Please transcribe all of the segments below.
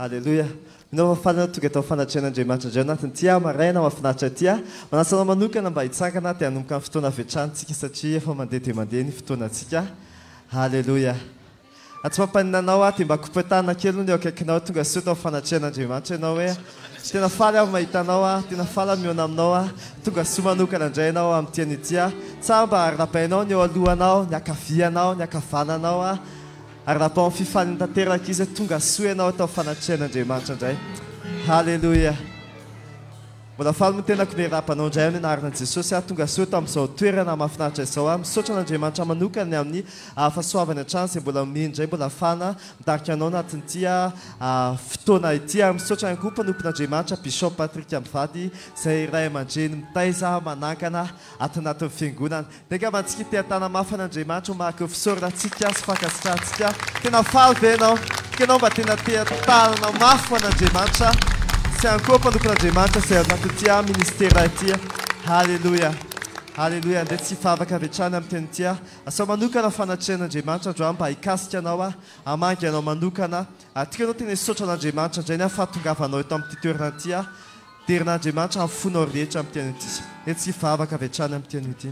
Aleloia. Mino aho fa faly ianao tonga eto amin'ny fanatrehan'Andriamanitra indray ao anatin'ity maraina mahafinaritra ity. Manasa anao manokana mba hitsangana dia hanomboka ny fotoana avy hatrany tsika satria efa mandeha dia mandeha ny fotoanantsika. Aleloia. Raha tsy mampaninona anao aho dia mba kopotanana kely hono eo akaikinao tonga soa eto amin'ny fanatrehan'Andriamanitra ianao hoe tena faly aho mahita anao aho, tena faly aho mihaona aminao aho, tonga soa manokana indray ianao amin'ity anio ity aho. Tsara mba arahabainao ny eo alohanao, ny ankavianao, ny ankavananao aho. Arahabao amin'ny fifaliana tanteraka izy hoe tonga soa ianao eto amin'ny fanatrehan'Andriamanitra indray. Haleloia. Mbola faly moa ny tenako miarahaba anao indray amin'ny anaran'i Jesosy aho tonga soa eto amin'izao toerana mahafinaritra izao aho. Misaotra an'Andriamanitra manokana ny amin'ny fahasoavany hatrany izay mbola omeny indray mbola ahafahana mitarika anao anatin'ity fotoana ity ary misaotra ihany koa mpanompon'Andriamanitra Bishop Patrick mivady izay ray aman-dreny mitaiza manangana ato anatin'ny fiangonana. Dia angamba antsika te-hatana mafy an'Andriamanitra ho mariky ny fisaorana antsika sy fankasitrahantsika. Tena faly ve ianao? Tiako ianao mba tena te-hatanana mafy ho an'Andriamanitra sy ihany koa mpanompon'Andriamanitra izay ao anatin'ity ministera ity. Haleloia! Haleloia! Andeha tsy hivavaka avy hatrany amin'ny teny ity aho. Asao manokana fanatrehan'Andriamanitra androany mba hikasika anao aho, hamangy anao manokana. Ary tiako ianao tena hisaotra an'Andriamanitra indray ny amin'ny fahatongavanao eto amin'ity toerana ity aho. Derin'Andriamanitra amin'ny fonao rehetra amin'ity anio ity. Hetsika hivavaka avy hatrany amin'ity anio ity.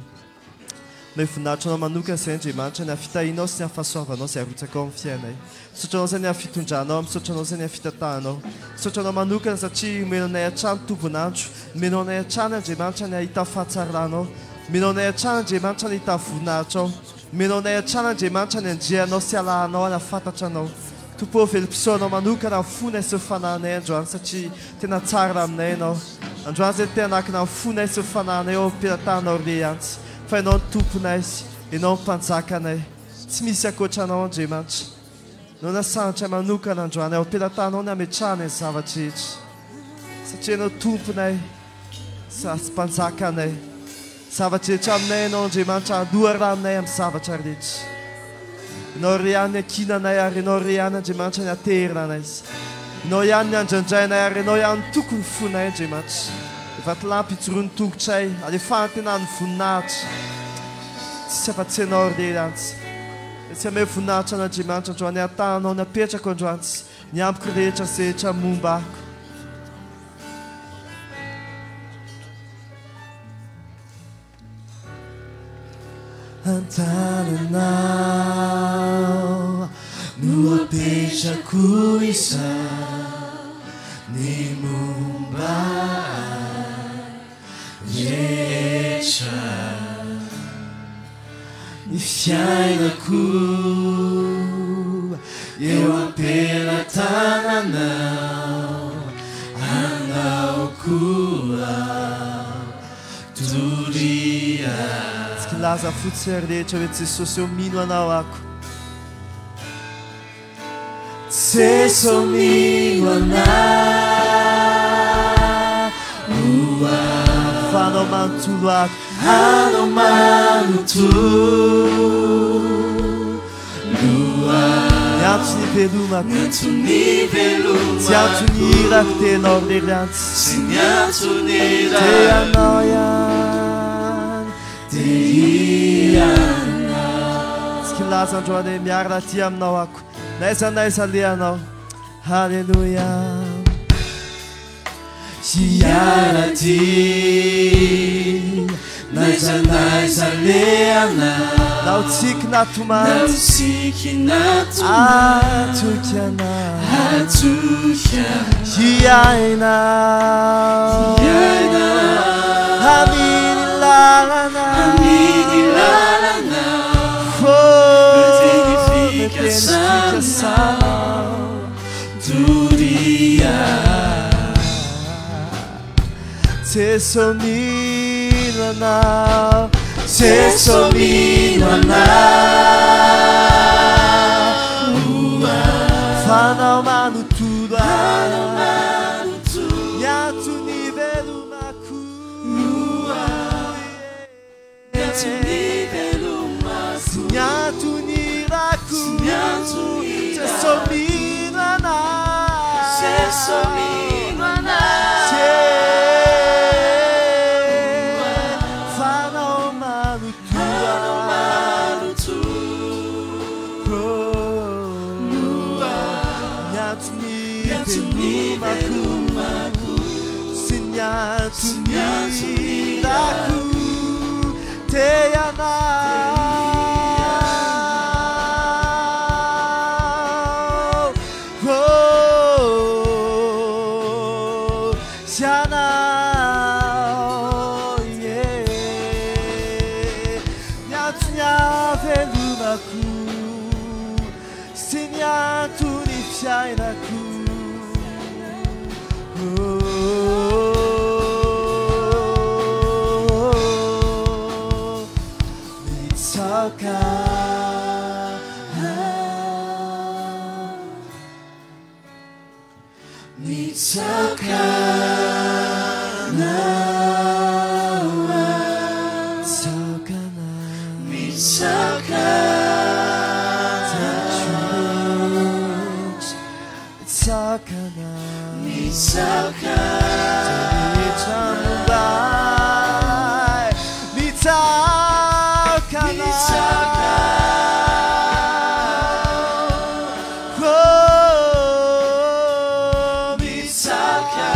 Omeo voninahitra anao manokana izay Andriamanitra, ny amin'ny fitahianao sy ny amin'ny fahasoavanao izay arotsakao amin'ny fiainay. Misaotra anao izay ny amin'ny fitondranao, misaotra anao izay ny amin'ny fitantahanao. Misaotra anao manokana satria omenao anay hatrany tombon'andro, omenao anay hatrany Andriamanitra ny hahita ny fahatsaranao, omenao anay hatrany Andriamanitra ny hahita ny voninahitrao. Omenao anay hatrany Andriamanitra ny andrianao sy alahanao hanafantatra anao. Tompo ô velom-pisaoranao manokana ny fonay sy ny fanahinay androany satria tena tsara aminay Ianao. Androany izay te hanakina ny fonay sy ny fanahinay eo am-pelatananao re ihany fa Ianao no Tomponay, Ianao no Mpanjakanay. Tsy misy ankoatra Anao Andriamanitra. Ianao nasandratra manokana androany ao am-pelatananao ny hametrahanay ny zava-drehetra satria Ianao Tomponay sy Mpanjakanay. Zava-drehetra aminay Ianao Andriamanitra, loharanonay amin'ny zavatra rehetra. Ianao re ihany ny ankinanay ary Ianao re ihany Andriamanitra ny ateheranay. Ianao ihany ny andrandrainay ary Ianao ihany no tokon'ny fonay Andriamanitra. Ny vatolampy ijoroan'ny tongotray, alefahantenan'ny voninahitra. Tsisy afa-tsy Ianao re ihany. Tsy hamehy voninahitra an'Andriamanitra androany ahatahanao ny apetrako androany ny amiko rehetra sy rehetra momba ako. An-tananao no apetrako izany ny momba ahy rehetra. Ny fiainako eo am-pelatananao, anao koa doria. Tsy kilaza fotsiny ary rehetra hoe Jesosy ô mino anao ako. Jeso mino anao Fa anao manontolo ako Anao manontolo Ny antso ny velomako Ny antso ny velomako Tsy antso ny hirako dia ianao irery antso Sy ny antso ny hirako Dia ianao ihany Dia ianao. Tsy kilaza androany hoe miarina aty aminao ako N'aiza n'aiza alehanao Haleloia Hiara-dia N'aiza n'aiza alehanao Na ho tsiky na tomany Na ho tsiky na tomany Hatoky anao Hatoky anao Hiaina Hiaina Amin'ny lalana Amin'ny lalana Teny fikasanao Doria Jeso mino anao Jeso mino anao Fa anao manontolo ahy Ny antony velomako Sy ny antony irako Jeso mino anao Jeso mino anao Fa anao manontolo Ny antony. antony velomako sy ny antony irako te ianao. Oh, ianao, yeah. Ny antony avelomako sy ny antony fiainako. Oh, mitsaoka Mitsaoka anao mitsaoka anao. Mitsaoka Mitsaoka anao. Mitsaoka Rehetra momba ahy. Mitsaoka anao. Mitsaoka. Oh, Mitsaoka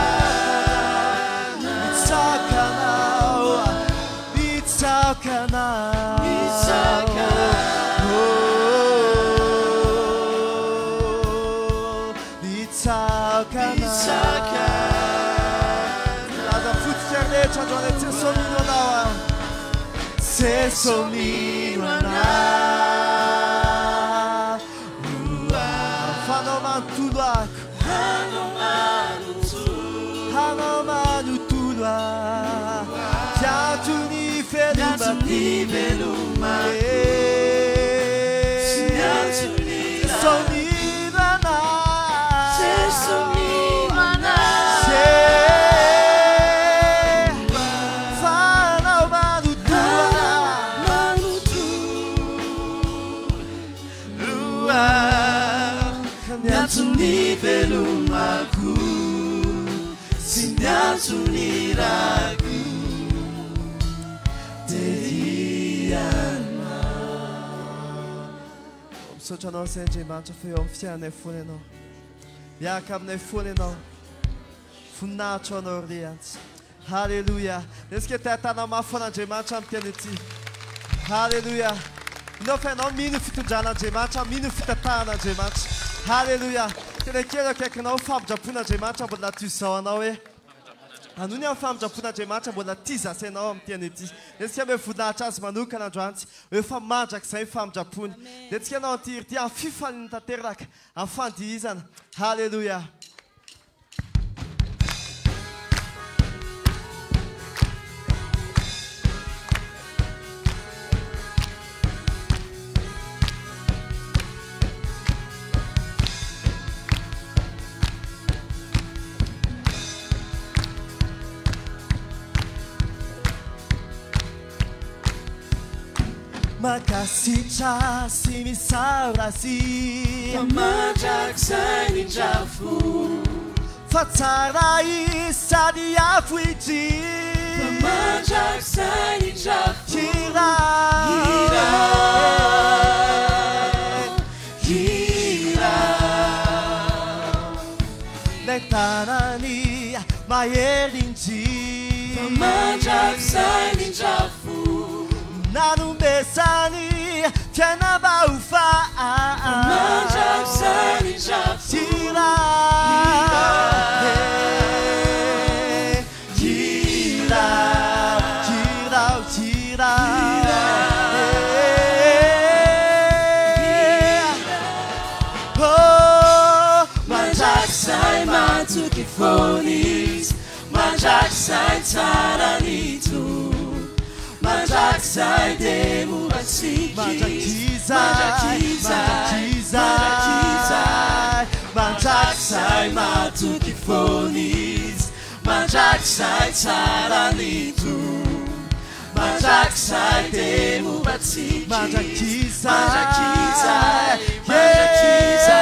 Mitsaoka anao. Mitsaoka anao. Mitsaoka. Oh, mitsaoka anao. Mitsaoka. Laza fotsika rehetra androany Jeso mino anao aho. Jeso mino anao. Fanao manontolo ako. Hanao manontolo aho. Hiantso ny velomako. Ny velomako Sy ny antony Jeso mino anao. Jeso mino anao. Fanao manontolo aho. Manontolo aho. Ny antony velomako sy ny antony irako dia Misaotra anao izay Andriamanitra fa eo amin'ny fiainanay foana ianao. Miaraka aminay foana ianao. Voninahitra ho anao ry Antsy. Halleluja. Nesika te hatana mafy an'Andriamanitra amin'ny teny ity. Halleluja. Inao fa ianao mino ny fitondran'Andriamanitra, mino ny fitantahan'Andriamanitra. Halleluja. Tena kely eo akaikinao famindram-pon'Andriamanitra mbola toy izao anao hoe Anony amin'ny famindram-pon'Andriamanitra mbola tia zasy ianao amin'ny teny ity. Netsika hoe voninahitra azy manokana androany hoe efa mandrakizay ny famindram-pony. Netsika ianao an'ity hira ity amin'ny fifaliana tanteraka, amin'ny fandihizana. Halleluja. Mankasitra sy misaora azy Fa mandrakizay ny indrafo fa tsara izy sady avo izy. Fa mandrakizay ny indrafo Hira. Hira. Hira. Lay tanany mahery indrindra. Fa mandrakizay ny indrafo Nanomezany fiainam-baovao. Mandrakizay ny indrafo Hira. Hira. Hira. Hira. Oh, Mandrakizay matoky foana izy Mandrakizay tsara ny Tompo Mandrakizay dia mora tsiky Mandrakizay, Mandrakizay mandrakizay, Mandrakizay matoky foana izy Mandrakizay tsara ny Tompo Mandrakizay dia mora tsiky Mandrakizay, Mandrakizay Mandrakizay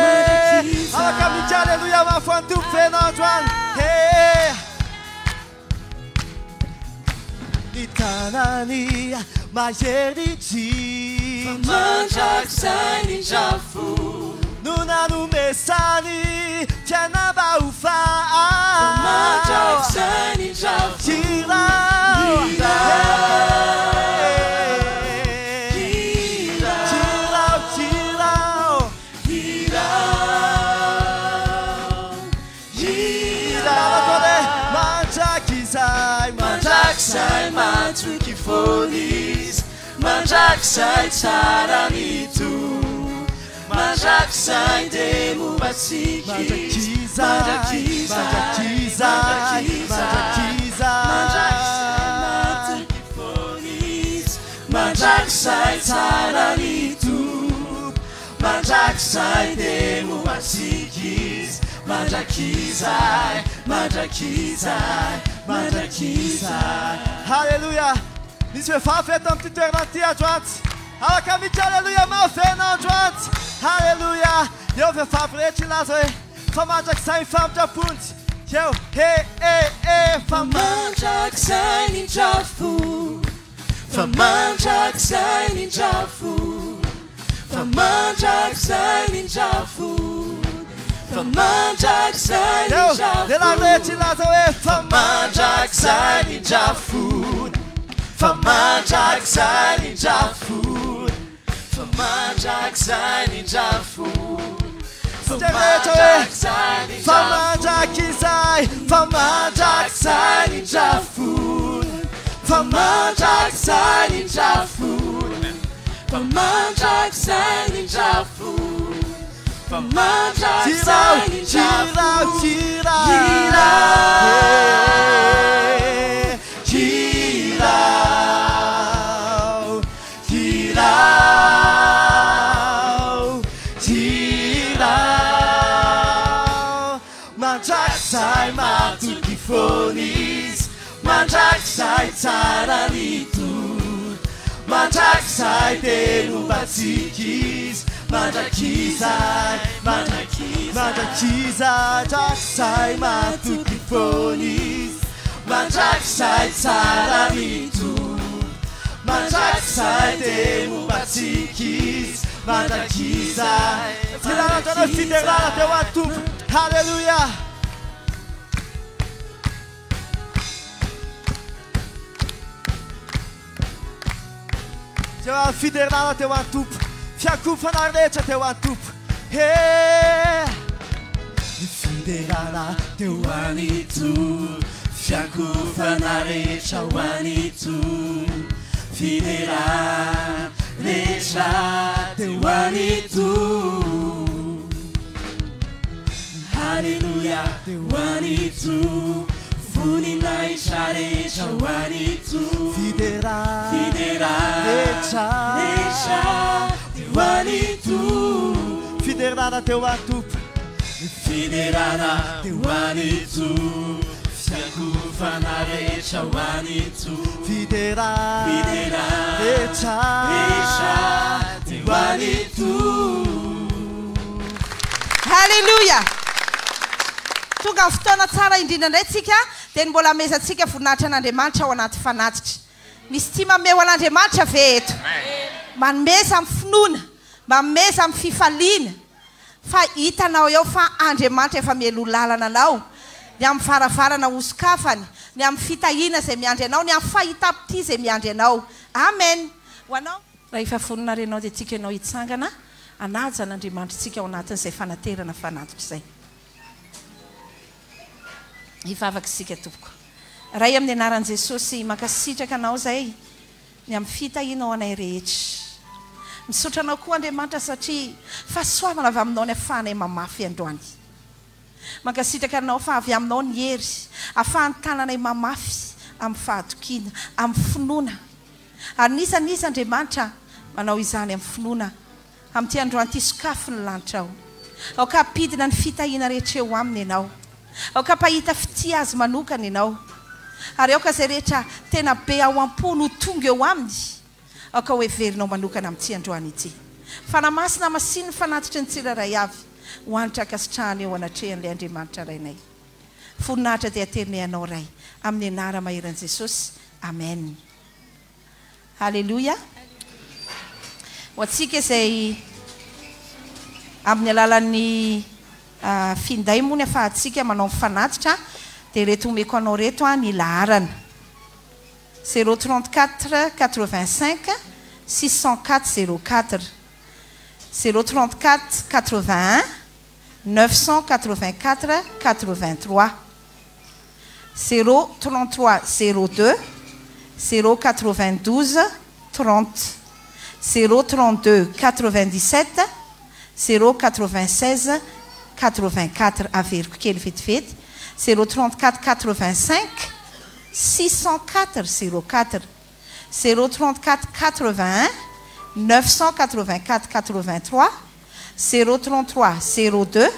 Mandrakizay Afaka mihitsy aleloia mafy ho an'ny Tompo feno androany. Hey. Ny tanany mahery indrindra Mandrakizay ny indrafo No nanomezany fiainana mba ho Fa mandrakizay ny indrafo. Hirao. Hirao. Hirao, hirao. Hirao. Hirao. Mandrakizay, Mandrakizay matoky foana izy, mandrakizay tsara ny Tompo, mandrakizay dia momba antsika izy, Mandrakizay, mandrakizay, mandrakizay, mandrakizay matoky foana izy, mandrakizay tsara ny Tompo, mandrakizay dia momba antsika izy, mandrakizay, mandrakizay, mandrakizay. Halleluja! Misy vehivavy eto amin'ity toerana ity andro antsy. Afaka mihitsy halleluja mafy ianao andro antsy. Halleluja! Eo vehivavy rehetra hilaza hoe fa mandrakizay ny famindram-ponjy. Eo, he, e, e, fa Fa mandrakizay ny indrafo, fa mandrakizay ny indrafo, fa mandrakizay ny indrafo, fa mandrakizay ny Eo, indrafo. lehilahy rehetra hilaza hoe fa mandrakizay ny indrafo, fa mandrakizay ny indrafo, fa mandrakizay ny indrafo, fa Tsika rehetra hoe mandrakizay ny fa indrafo. mandrakizay, fa mandrakizay ny indrafo, fa mandrakizay ny indrafo, fa mandrakizay ny indrafo, fa mandrakizay ny Hirao, indrafo. hirao, Hirao, hirao. hirao, hirao, hirao. Mandrakizay matoky foana izy, mandrakizay tsara ny Tompo, mandrakizay dia momba antsika izy, mandrakizay, mandrakizay, Mandrakizay, mandrakizay matoky foana izy. mandrakizay tsara ny Tompo, mandrakizay dia momba antsika izy, mandrakizay, Filanandrana fiderana teo an'ny Tompo. Halleluja! Teo amin'ny fiderana teo an'ny Tompo. Fiankofana rehetra teo an'ny Tompo. He! Ny fiderana teo an'ny Tompo, fiankofana rehetra ho an'ny Tompo, fiderana rehetra teo an'ny Tompo. Haleloia teo an'ny Tompo, voninahitra rehetra ho an'ny Tompo, Fiderana fiderana rehetra. rehetra teo an'ny Tompo. Fiderana teo an'ny Tompo. Fiderana teo an'ny Tompo, fiankofana rehetra ho an'ny Tompo, Fiderana fiderana rehetra. rehetra teo an'ny Tompo. Halleluja! Tonga ny fotoana tsara indrindra indray tsika dia ny mbola amezantsika voninahitra an'Andriamanitra ao anaty fanatitra. Misy tia mameho an'Andriamanitra ve eto? Manomeza amin'ny finoana, manomeza amin'ny fifaliana. Fa hitanao eo fa Andriamanitra efa mialoha lalana anao, ny amin'ny varavarana hosokafany, ny amin'ny fitahiana izay miandry anao, ny amin'ny fahitam-pitia izay miandry anao. Amen. Ho anao. Raha efa vonona ary ianao dia tiako ianao hitsangana hanaja an'Andriamanitritsika ao anatin'izay fanaterana fanatitra izay. Hivavaka isika tompoko. Ray amin'ny anaran'i Jesosy, mankasitraka anao izay ny amin'ny fitahianao anay rehetra. Misaotra anao koa Andriamanitra satria fahasoavana avy aminao ny ahafahanay mamafy androany. Mankasitraka anao fa avy aminao ny hery ahafahan'ny tananay mamafy amin'ny fahatokiana, amin'ny finoana. Ary n'iza n'iza Andriamanitra manao izany amin'ny finoana, amin'ity androany ity sokafy ny lanitrao. Aoka hampidina ny fitahiana rehetra eo aminy Ianao. Aoka hampahita fitia azy manokana Ianao. Ary aoka izay rehetra tena be ao am-pony ho tonga eo aminy. Aoka ho heverinao manokana amin'ity androany ity. Fanahy Masina hamasino ny fanatitry ny tsirairay avy ho hanitra ankasitrahana eo anatrehan'ilay Andriamanitra Rainay. Voninahitra dia aterinay Anao Ray, amin'ny anara-maheran'i Jesosy. Amen. Haleloia. Ho antsika izay Amin'ny alalan'ny finday moa ny afahantsika manao ny fanatitra dia ireto omeko anao ireto ny laharana, 034 85 604 04, 034 81 984 83, 033 02 092 30, 032 97 096 84, averiko kely vetivety, 034 85 604 04, 034 81 984 83, 033 02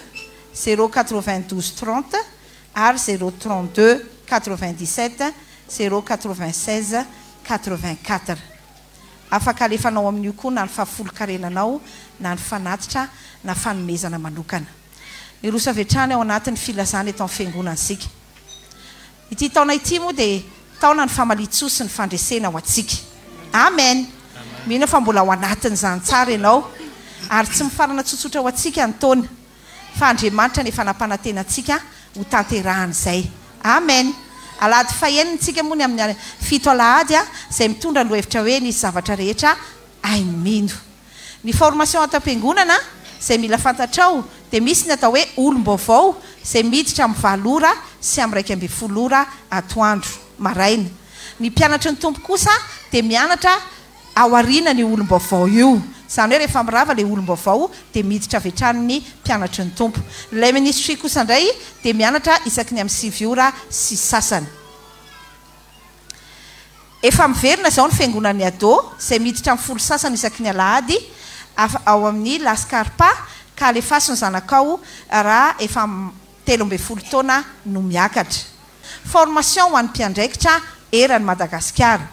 092 30 ary 032 97 096 84. Afaka alefanao amin'io koa na ny fahafolonkarenanao na ny fanatitra na fanomezana manokana. Miroso avy hatrany ao anatin'ny filazana eto amin'ny Fiangonana isika. Ity taona ity moa dia taona ny famalian-tsoa sy ny fandresena ho antsika. Amen! Mino aho fa mbola ao anatin'izany tsara ianao. Ary tsy mifarana tsotsotra ho antsika ny taona. Fa Andriamanitra no efa nampanantena antsika ho tanterahany izay. Amen! Alahady fahenina isika moa ny amin'ny fito alahady izay mitondra ny lohahevitra hoe Ny zavatra rehetra hain'ny mino. Ny formation ato am-piangonana izay mila fantatrao dia misy ny atao hoe olom-baovao izay miditra amin'ny valo ora sy amin'ny 11 ora atoandro, maraina. Ny mpianatry ny Tompo kosa dia mianatra aorianan'io olom-baovao io. Izany hoe rehefa mirava ilay olom-baovao dia miditra avy hatrany ny mpianatry ny Tompo. Ilay ministry kosa indray dia mianatra isaky ny amin'ny sivy ora sy sasany. Efa miverina izao ny fiangonan'ny Ado izay miditra amin'ny folo sasany isaky ny alahady ao amin'ny La Scarpa ka alefaso ny zanakao raha efa 13 taona no miakatra. Formation ho an'ny mpiandraikitra eran'i Madagasikara.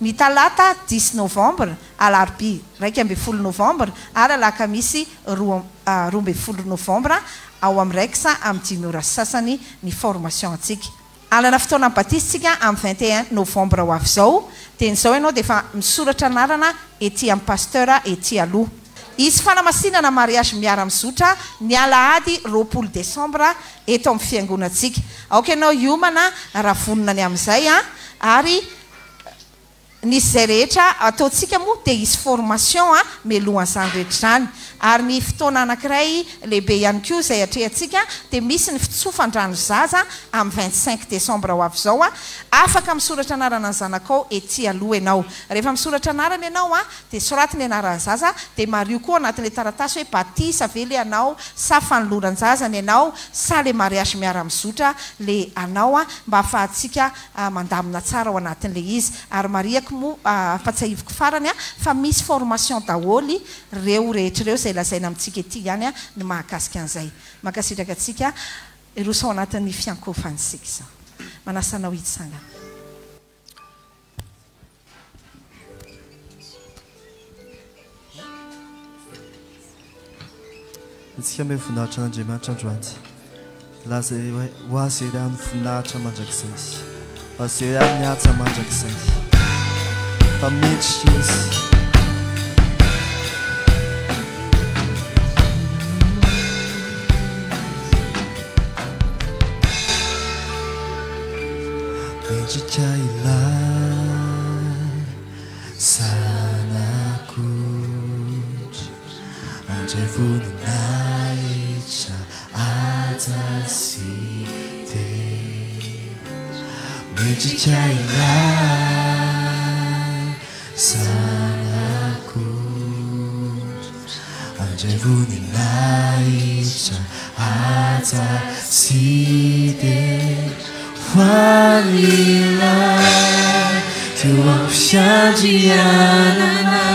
Ny talata dix novembre, alarobia 11 novembre ary alakamisy 12 novembre ao amin'ny Rex amin'ny dimy ora sy sasany ny formation antsika. Hanana fotoana amin'ny batisa isika amin'ny 21 novembre ho avy izao, dia izao ianao dia efa misoratra anarana ety amin'ny pasteur ety aloha. Hisy fanamasinana mariage miara-mizotra ny alahady 20 décembre eto amin'ny fiangonantsika. Aoka ianao hiomana raha vonona ny amin'izay an! Ary Ny izay rehetra ataontsika moa dia hisy formation mialohan'izany rehetra izany. Ary ny fotoana anankiray lehibe ihany koa izay atrehantsika dia misy ny fitsofan-drano zaza amin'ny 25 décembre ho avy izao. Afaka misoratra anarana ny zanakao ety aloha ianao. Rehefa misoratra anarana ianao dia soraty ny anaran'ny zaza dia mariho koa anatin'ilay taratasy hoe batisa ve ilay anao sa fanoloran-jaza ny anao sa ilay mariage miara-mizotra ilay anao mba ahafahantsika mandamina tsara ao anatin'ilay izy ary marihako moa ampatsiahiviko farany fa misy formation daholo ireo rehetra ireo izay lazaina amintsika ety ihany ny mahakasika an'izay. Mankasitraka antsika hiroso ao anatin'ny fiankohofana isika izao. Manasa anao hitsangana. Antsika omeo voninahitra an'Andriamanitra androany. Laza ho Azy irery ny voninahitra mandrakizay. Ho Azy irery ny haja mandrakizay. Fa mendrika Izy. Mendrika ilay Zanak'ondry Handray voninahitra haja sy dera. Mendrika ilay Zanak'ondry Handray voninahitra haja sy dera. Ho an'ilay teo amin'ny fiandrianana.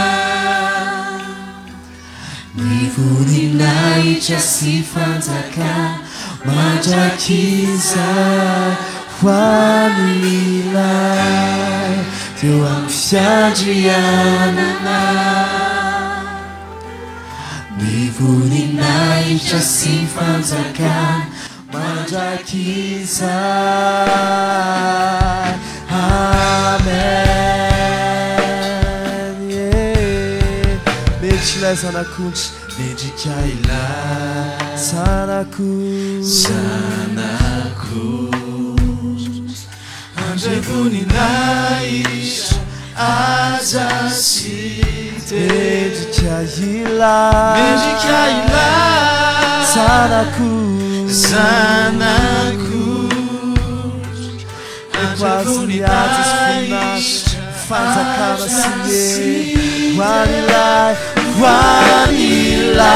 Ny voninahitra sy fanjakana mandrakizay. Ho an'ilay teo amin'ny fiandrianana. Ny voninahitra sy fanjakana Mandrakizay Amen yeah. Mendrika Mendrika ilay Zanak'ondry, mendrika ilay Zanak'ondry. Zanak'ondry, handray voninahitra, haja sy dera. Mendrika ilay. Mendrika ilay. Zanak'ondry. Zanak'ondry, handray voninahitra, Fanjakana sy ny hery ho an'ilay, ho an'ilay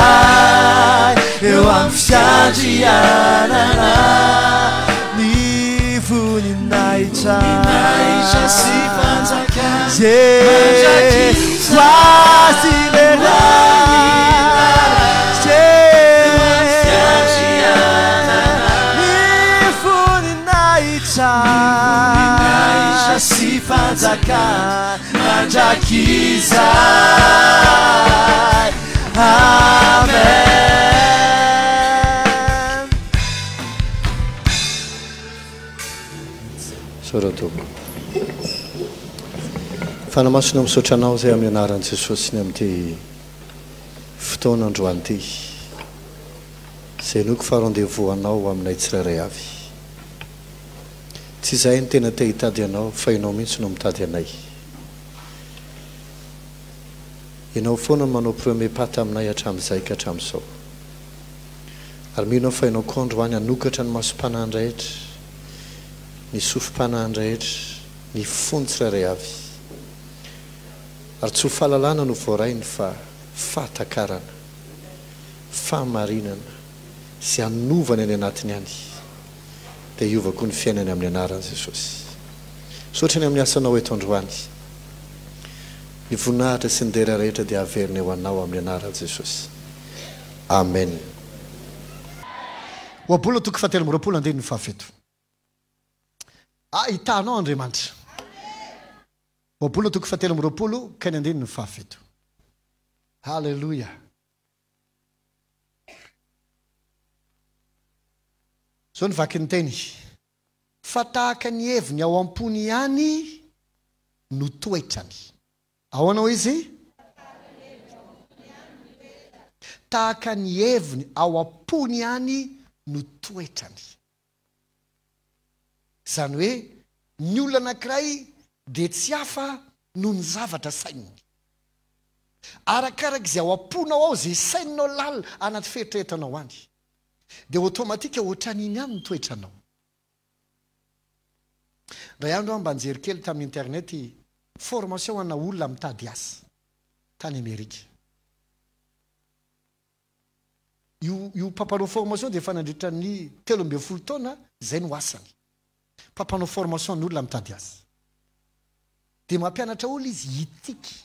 eo amin'ny fiandrianana ny voninahitra. Voninahitra sy fanjakana Yeah. mandrakizay. Ho azy irery. Yeah. Ny voninahitra. Voninahitra sy fanjakana mandrakizay. Amen. Misaotra Tompo. Fanahy Masina misaotra Anao izay amin'ny anaran'i Jesosy ny amin'ity fotoana androany ity. Izay henoiko fa rendez-vous Anao aminay tsirairay avy. Tsy izahay no tena te hitady Anao fa Ianao mihitsy no mitady anay. Ianao foana no manao premier pas taminay hatramin'izay ka hatramin'izao. Ary mino aho fa Ianao koa androany hanokatra ny masom-panahy rehetra, ny sofim-panahy rehetra, ny fony tsirairay avy. Ary tsy ho fahalalana no voarainy fa fahatakarana, fahamarinana, sy hanovany any anatiny any. Dia hiova koa ny fiainany amin'ny anaran'i Jesosy. Misaotra ny amin'ny asanao eto androany. Ny voninahitra sy ny dera rehetra dia averina eo anao amin'ny anaran'i Jesosy. Amen. Ohabolana toko fahatelo amby 20 andininy fahafito. Ahitana ao Andriamanitra. Ohabolana toko fahatelo amby 20 ka ny andininy fahafito. Haleloia. Izao ny vakin'ny teny, Fa tahaka ny heviny ao am-pony ihany no toetrany. Ahoana hoy izy? Tahaka ny heviny ao am-pony ihany no toetrany. Izany hoe ny olona anankiray dia tsy hafa noho ny zavatra saininy. Arakaraka izay ao am-ponao ao, izay saininao lalina anaty fieritreretanao any, dia automatique ohatran'iny ihany ny toetranao. Indray andro aho mba nijery kely tamin'ny internet formation ana olona mitady asa tany Amerika. Io io mpampanao formation dia efa nandritra ny 13 taona izay no asany. Mpampanao formation ny olona mitady asa. Dia mampianatra olona izy hitiky.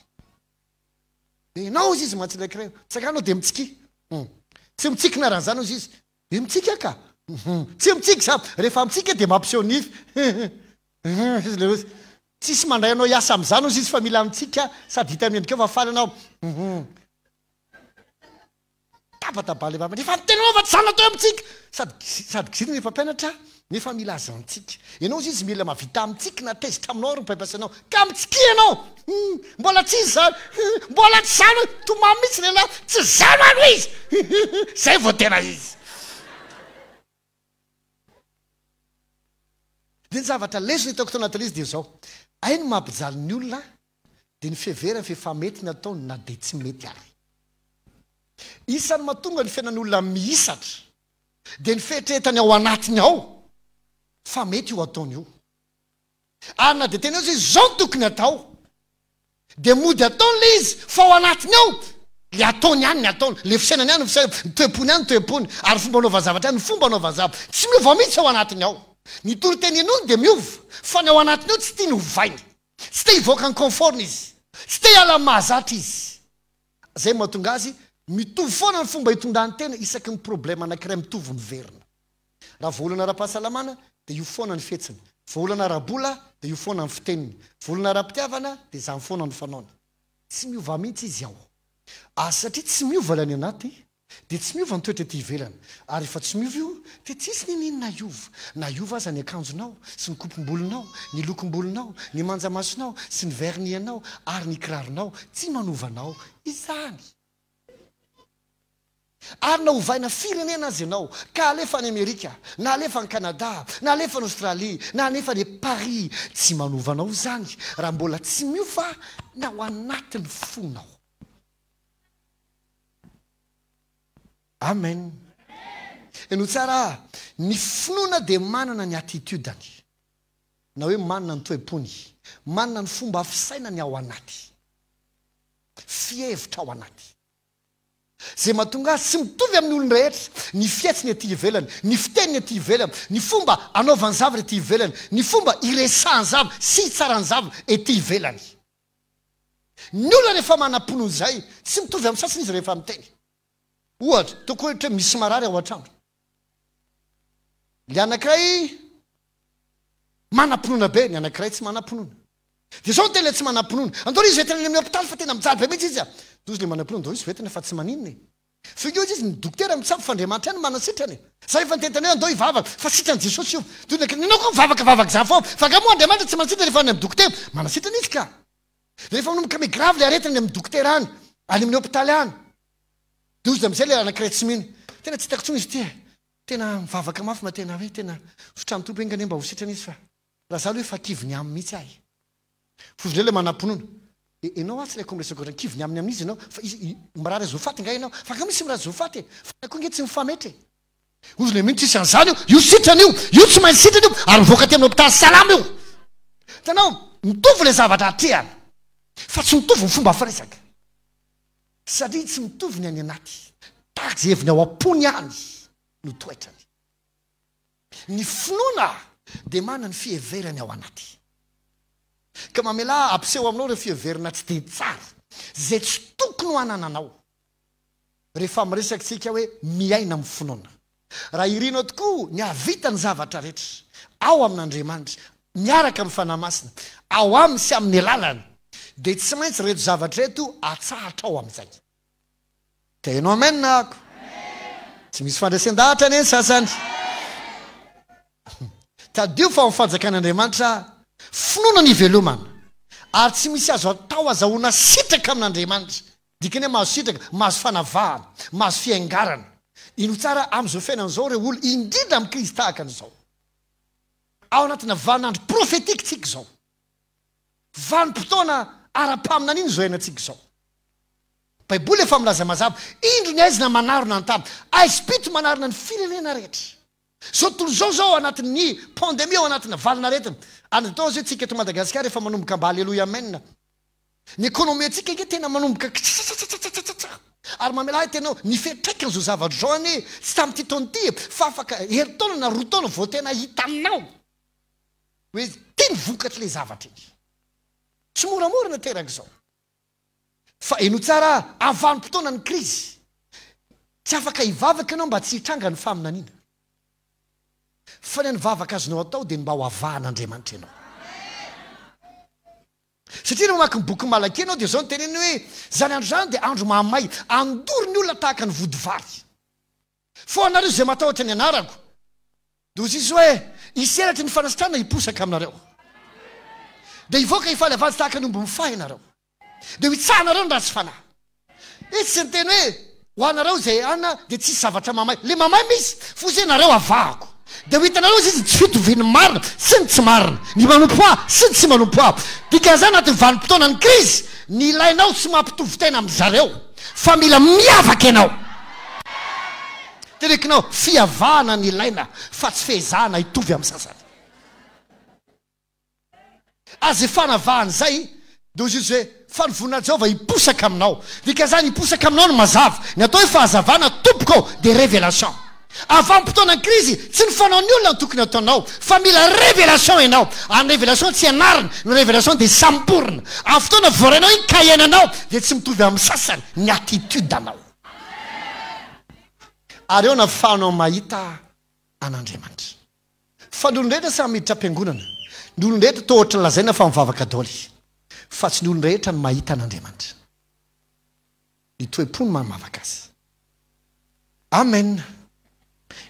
Dia ianao hozy izy mantsy indraikiray, mitsangana anao dia mitsikia. Hum. Tsy mitsiky na raha izany hozy izy. Dia mitsiky aho ka. Hum. Tsy mitsiky za. Rehefa mitsiky dia mampiseho nify. Hum. Izy le hozy. Tsisy mandray anao hiasa amin'izany hozy izy fa mila mitsiky sady hita amin'ny endrikao fa faly ianao. Hum. Tabataba le vava, nefa ny tenanao fa tsy zany natao amintsika. Sady sady kizitina le mpampianatra nefa mila azy antsika. Ianao ozy izy mila mahavita mitsiky na tezitra aminao ary ny mpampiasa anao. Ka mitsikia ianao! Hum, mbola tsy izy zany. Hum, mbola tsy zany hoe tomany mihitsy lehilahy, tsy zany aloha izy. Hum, zay vao tena izy. Dia ny zavatra lesona hitako tao anatin'ilay izy dia izao, hay ny mampijaly ny olona dia ny fiheverany fa efa mety ny ataony na dia tsy mety ary. Isan'ny mahatonga ny fiainan'olona mihisatra dia ny fieritreretany ao anatiny ao fa mety io ataony io. Ary na dia tena hoe izao no tokony atao dia mody ataony ilay izy fa ao anatiny ao le ataony ihany ny ataony, le fisainany ihany ny fisainany, ny toe-pony ihany ny toe-pony, ary fomba anaovany zavatra ihany ny fomba anaovany zavatra. Tsy miova mihitsy ao anatiny ao. Ny toriteny henoiny dia miova fa ny ao anatiny ao tsy tiany hovaina. Tsy te hivoaka ny confort-ny izy. Tsy te hiala amin'ny mahazatra izy. Izay no mahatonga azy mitovy foana ny fomba itondrany tena isaky ny problème anankiray mitovy miverina. Raha voaolana ara-pahasalamana dia io foana ny fihetsiny. Voaolana ara-bola dia io foana ny fiteniny. Voaolana ara-pitiavana dia izany foana no fanaony. Tsy miova mihitsy izy ao. Ary satria tsy miova ilay any anaty dia tsy miova ny toetra ety ivelany. Ary rehefa tsy miova io dia tsy hisy n'inon'inona hiova. Na hiova aza ny akanjonao sy ny kopom-bolonao, ny lokom-bolonao, ny manjamasonao sy ny vernis-nao ary ny kiraronao, tsy manova anao izany. Ary na ovaina firenena aza ianao, ka alefa any Amerika, na alefa any Canada, na alefa any Australie, na alefa any Paris, tsy manova anao izany raha mbola tsy miova ny ao anatin'ny fonao. Amen. Henoy tsara, ny finoana dia manana ny attitude-ny, na hoe manana ny toe-pony, manana ny fomba fisainany ao anaty, fihevitra ao anaty. Izay mahatonga azy tsy mitovy amin'ny olon-drehetra, ny fihetsiny ety ivelany, ny fiteniny ety ivelany, ny fomba anaovany zavatra ety ivelany, ny fomba iresahany zavatra sy itsarany zavatra ety ivelany. Ny olona rehefa manam-pinoana izay, tsy mitovy amin'ny sasany izy rehefa miteny. Ohatra, ataoko hoe ohatra hoe misy marary ao an-trano. Ilay anankiray manam-pinoana be, ny anankiray tsy manam-pinoana. Dia izao ny tena ilay tsy manam-pinoana. Andao ry izy hoentina any amin'ny hopitaly fa tena mijaly be mihitsy izy a! Dia hozy ilay manam-pinoana, andao izy hoentina fa tsy maninona e! F'ingahy hozy izy, ny dokotera mitsabo fa Andriamanitra ihany no manasitrana e! Za efa niteny hoe andao hivavaka fa sitran'i Jesosy io. Dia hoy ny anankiray, ianao koa mivavaka vavaka izany foana, fa angaha moa Andriamanitra tsy manasitrana rehefa any amin'ny dokotera? Manasitrana izy ka! Dia rehefa manomboka mi-grave ilay aretina any amin'ny dokotera any, any amin'ny hopitaly any, dia hozy amin'izay ilay anankiray tsy mino, tena tsy hitako intsony izy ity e! Tena mivavaka mafy mba tena hoe tena sitran'ny Tompo enga anie mba ho sitrana izy fa raha za aloha efa kivy ny aminy mihitsy aho e! Fozy indray ilay manam-pinoana. E, enao atsy ilay ko miresaka ohatran'ny kivy ny aminy amin'izy ianao fa izy mirary azy ho faty nga ianao? Fa nga misy mirary azy ho faty e? Fa koa nge tsy mifametra e! Hozy ilay mino tsisy an'izany io, io sitrana io, io tsy maintsy sitrana io ary mivoaka aty amin'ny hopitaly salama io! Hitanao, mitovy ilay zavatra atrehana fa tsy mitovy ny fomba firesaka. Satria tsy mitovy ny any anaty. Tahaka izay heviny ao am-pony ihany no toetrany. Ny finoana dia manana ny fiheverany ao anaty. Ka mamelà hampiseho aminao ireo fiheverana tsy dia tsara, izay tsy tokony ho anananao, rehefa miresaka isika hoe miaina amin'ny finoana. Raha irinao tokoa ny hahavita ny zavatra rehetra ao amin'Andriamanitra, miaraka amin'ny Fanahy Masina, ao Aminy sy amin'ny alalany, dia tsy maintsy ireto zavatra ireto atsahatra ao amin'izay. Teno amen ako. Tsy misy fandresen-dahatra anie ny sasany. Tadidio fa ao amin'ny fanjakan'Andriamanitra, finoana ny ivelomana, ary tsy misy azo atao azahoana sitraka amin'Andriamanitra Dikany hoe mahazo sitraka, mahazo fanavahana, mahazo fiangarana. Inoa tsara amin'izao fiainana izao ireo olona, indrindra amin'ny krizy tahaka an'izao. Ao anatina vaninandro prophétique tsika izao. Vanim-potoana ara-paminaniana izao iainantsika izao. Baiboly efa milaza mazava, indro ny aizina manarona ny tany, aizim-pito manarona ny firenena rehetra. Izao tontolo izao izao ao anatin'ny pandemie, ao anatina valin'aretina. Any atao aza hoe tsika eto Madagasikara efa manomboka mba aleloia amen. Ny économie-ntsika ange tena manomboka kitsatsatsatsatsatsa. Ary mamelà ahy tena ny fiantraikan'izao zavatra izao anie tsy tamin'ity taona ity e, fa afaka herintaona na roa taona vao tena hitanao hoe ity ny vokatr'ilay zavatra iny. Tsy moramora ny ateraka izao. Fa henoy tsara amin'ny vanim-potoana ny krizy, tsy afaka hivavaka ianao mba tsy hitranga ny faminaniana. Fa ny hany vavaka azonao atao dia ny mba ho avahan'Andriamanitra ianao. Satria raha mamaky ny bokin'i Malakia ianao dia izao no teneniny hoe, Izany andro izany dia andro mahamay, handoro ny olona tahaka ny vodivary. Fa ho anareo izay matahotra ny anarako, dia hoy Jesosy hoe, Hisy elatry ny fanasitranana hiposaka aminareo. Dia hivoaka hifaly havanjy tahaka ny omby mifahy ianareo. Dia ho hitsahanareo ny ratsy fanahy. Izy tsy niteny hoe ho anareo izay ana dia tsisy zavatra mamay. Le mamay misy, fotsiny hoe nareo avahako. Dia ho hitanareo izy ny tsy fitovian'ny marina sy ny tsy marina, ny manompo ahy sy ny tsy manompo ahy. Dikan'izany anatin'ny vanim-potoanan'ny krizy, ny ilainao tsy mampitovy tena amin-dry zareo fa mila miavaka ianao. Teneniko fiavahana ny ilaina fa tsy fehezahana hitovy amin'ny sasany. Ary izay fanavahana izay, dia hoy Jesosy hoe, Fa ny voninahitr'i Jehovah hiposaka aminao. Dikan'izany, hiposaka aminao ny mazava. Ny atao hoe fahazavana, tompoko ô, dia révélation. Avy vanim-potoanan'ny krizy, tsy ny fanaon'ny olona no tokony hataonao, fa mila révélation ianao. Ary ny révélation tsy ianarana, ny révélation dia samborina. Amin'ny fotoana voarainao iny ka iainanao, dia tsy mitovy amin'ny sasany ny attitude-nao. Ary eo no ahafahanao mahita an'Andriamanitra. Fa ny olon-drehetra samy miditra am-piangonana. Ny olon-drehetra toa ohatran'ny lazaina fa mivavaka daholo. Fa tsy ny olon-drehetra no mahita an'Andriamanitra. Ny toe-po no mahamavaka azy. Amen.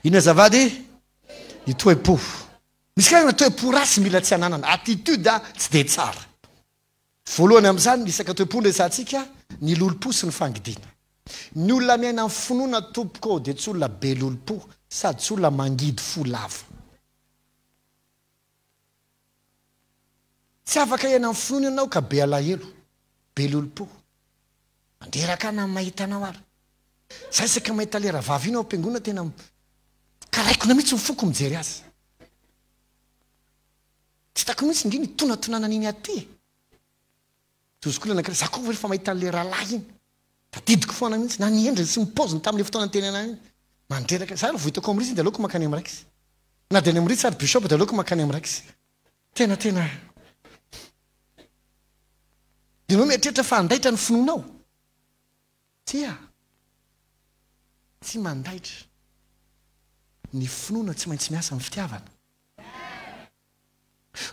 Inona azafady? Ny toe-po. Misy karazana toe-po ratsy mila tsy ananana. Attitude tsy dia tsara. Voalohany amin'izany, isaka toe-po no resahantsika, ny lolompo sy ny fangidiana. Ny olona miaina amin'ny finoana tompoko ô dia tsy olona be lolompo sady tsy olona mangidy fo lava. Tsy afaka hiaina amin'ny finoana ianao ka be alahelo, be lolompo. Mandreraka ahy na ny mahita anao ary. Za isaky ny mahita le rahavavy iny ao am-piangonana tena karaikona mihitsy ny foko mijery azy. Tsy hitako mihitsy nge ny itonatonanana iny aty e. Dozy koa le anankiray, za koa rehefa mahita an'le rahalahy iny, tadidiko foana mihitsy, na ny endriny sy ny paoziny tamin'le fotoana nitenenana iny. Mandreraka, za raha vao hitako ao amin'ny Ritz dia aleoko mankany amin'ny Rex. Na dia any amin'ny Ritz ary Bishop dia aleoko mankany amin'ny Rex. Tena tena. Dia ianao mieritreritra fa handaitra ny finoanao? Tsia. Tsy mandaitra. Ny finoana tsy maintsy miasa amin'ny fitiavana.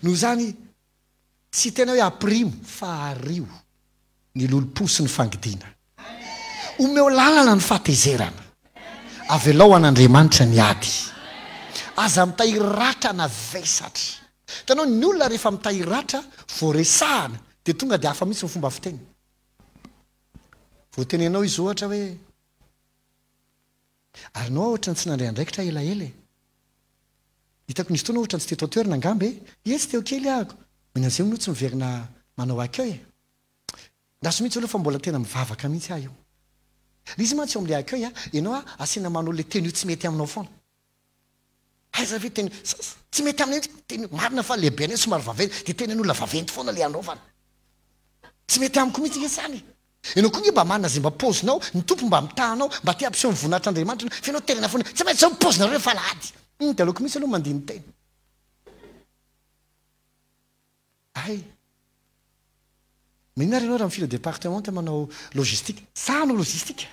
Noho izany, tsy tena hoe ampirimo fa ario ny lolompo sy ny fangidiana. Omeo lalana ny fahatezerana. Avelao an'Andriamanitra ny ady. Aza mitahiry ratra na vesatra. Hitanao, ny olona rehefa mitahiry ratra, vao resahana dia tonga dia hafa mihitsy ny fomba fiteny. Vao tenenao izy ohatra hoe, Ary nao ohatrany tsy nandray andraikitra elaela e! Hitako nisy fotoana ohatrany tsy teto an-toerana angamba e! Ie tsy teo kely ahako! Manina an'izay hono tsy miverina manao accueil e! Andraso mihitsy aloha fa mbola tena mivavaka mihitsy aho io. Le izy mantsy eo amin'le accueil a, ianao a asiana manao le tenue tsy mety aminao foana. Aiza ve tenue tsy mety aminay mihitsy tenue, marina fa lehibenay somary vaventy dia tenen'olona vaventy foana le anaovana. Tsy mety amiko mihitsy nge zany e! Ianao koa nge mba manana izay mba paozinao, ny Tompo mba mitaha anao, mba te hampiseho ny voninahitr'Andriamanitra ianao, fa ianao terena foana, tsy maintsy izao ny paozinareo rehefa alahady. Hum, dia aleoko mihitsy aloha mandini-tena. Hay. Maninona ary ianao raha mifindra département manao logistique? Za hanao logistique?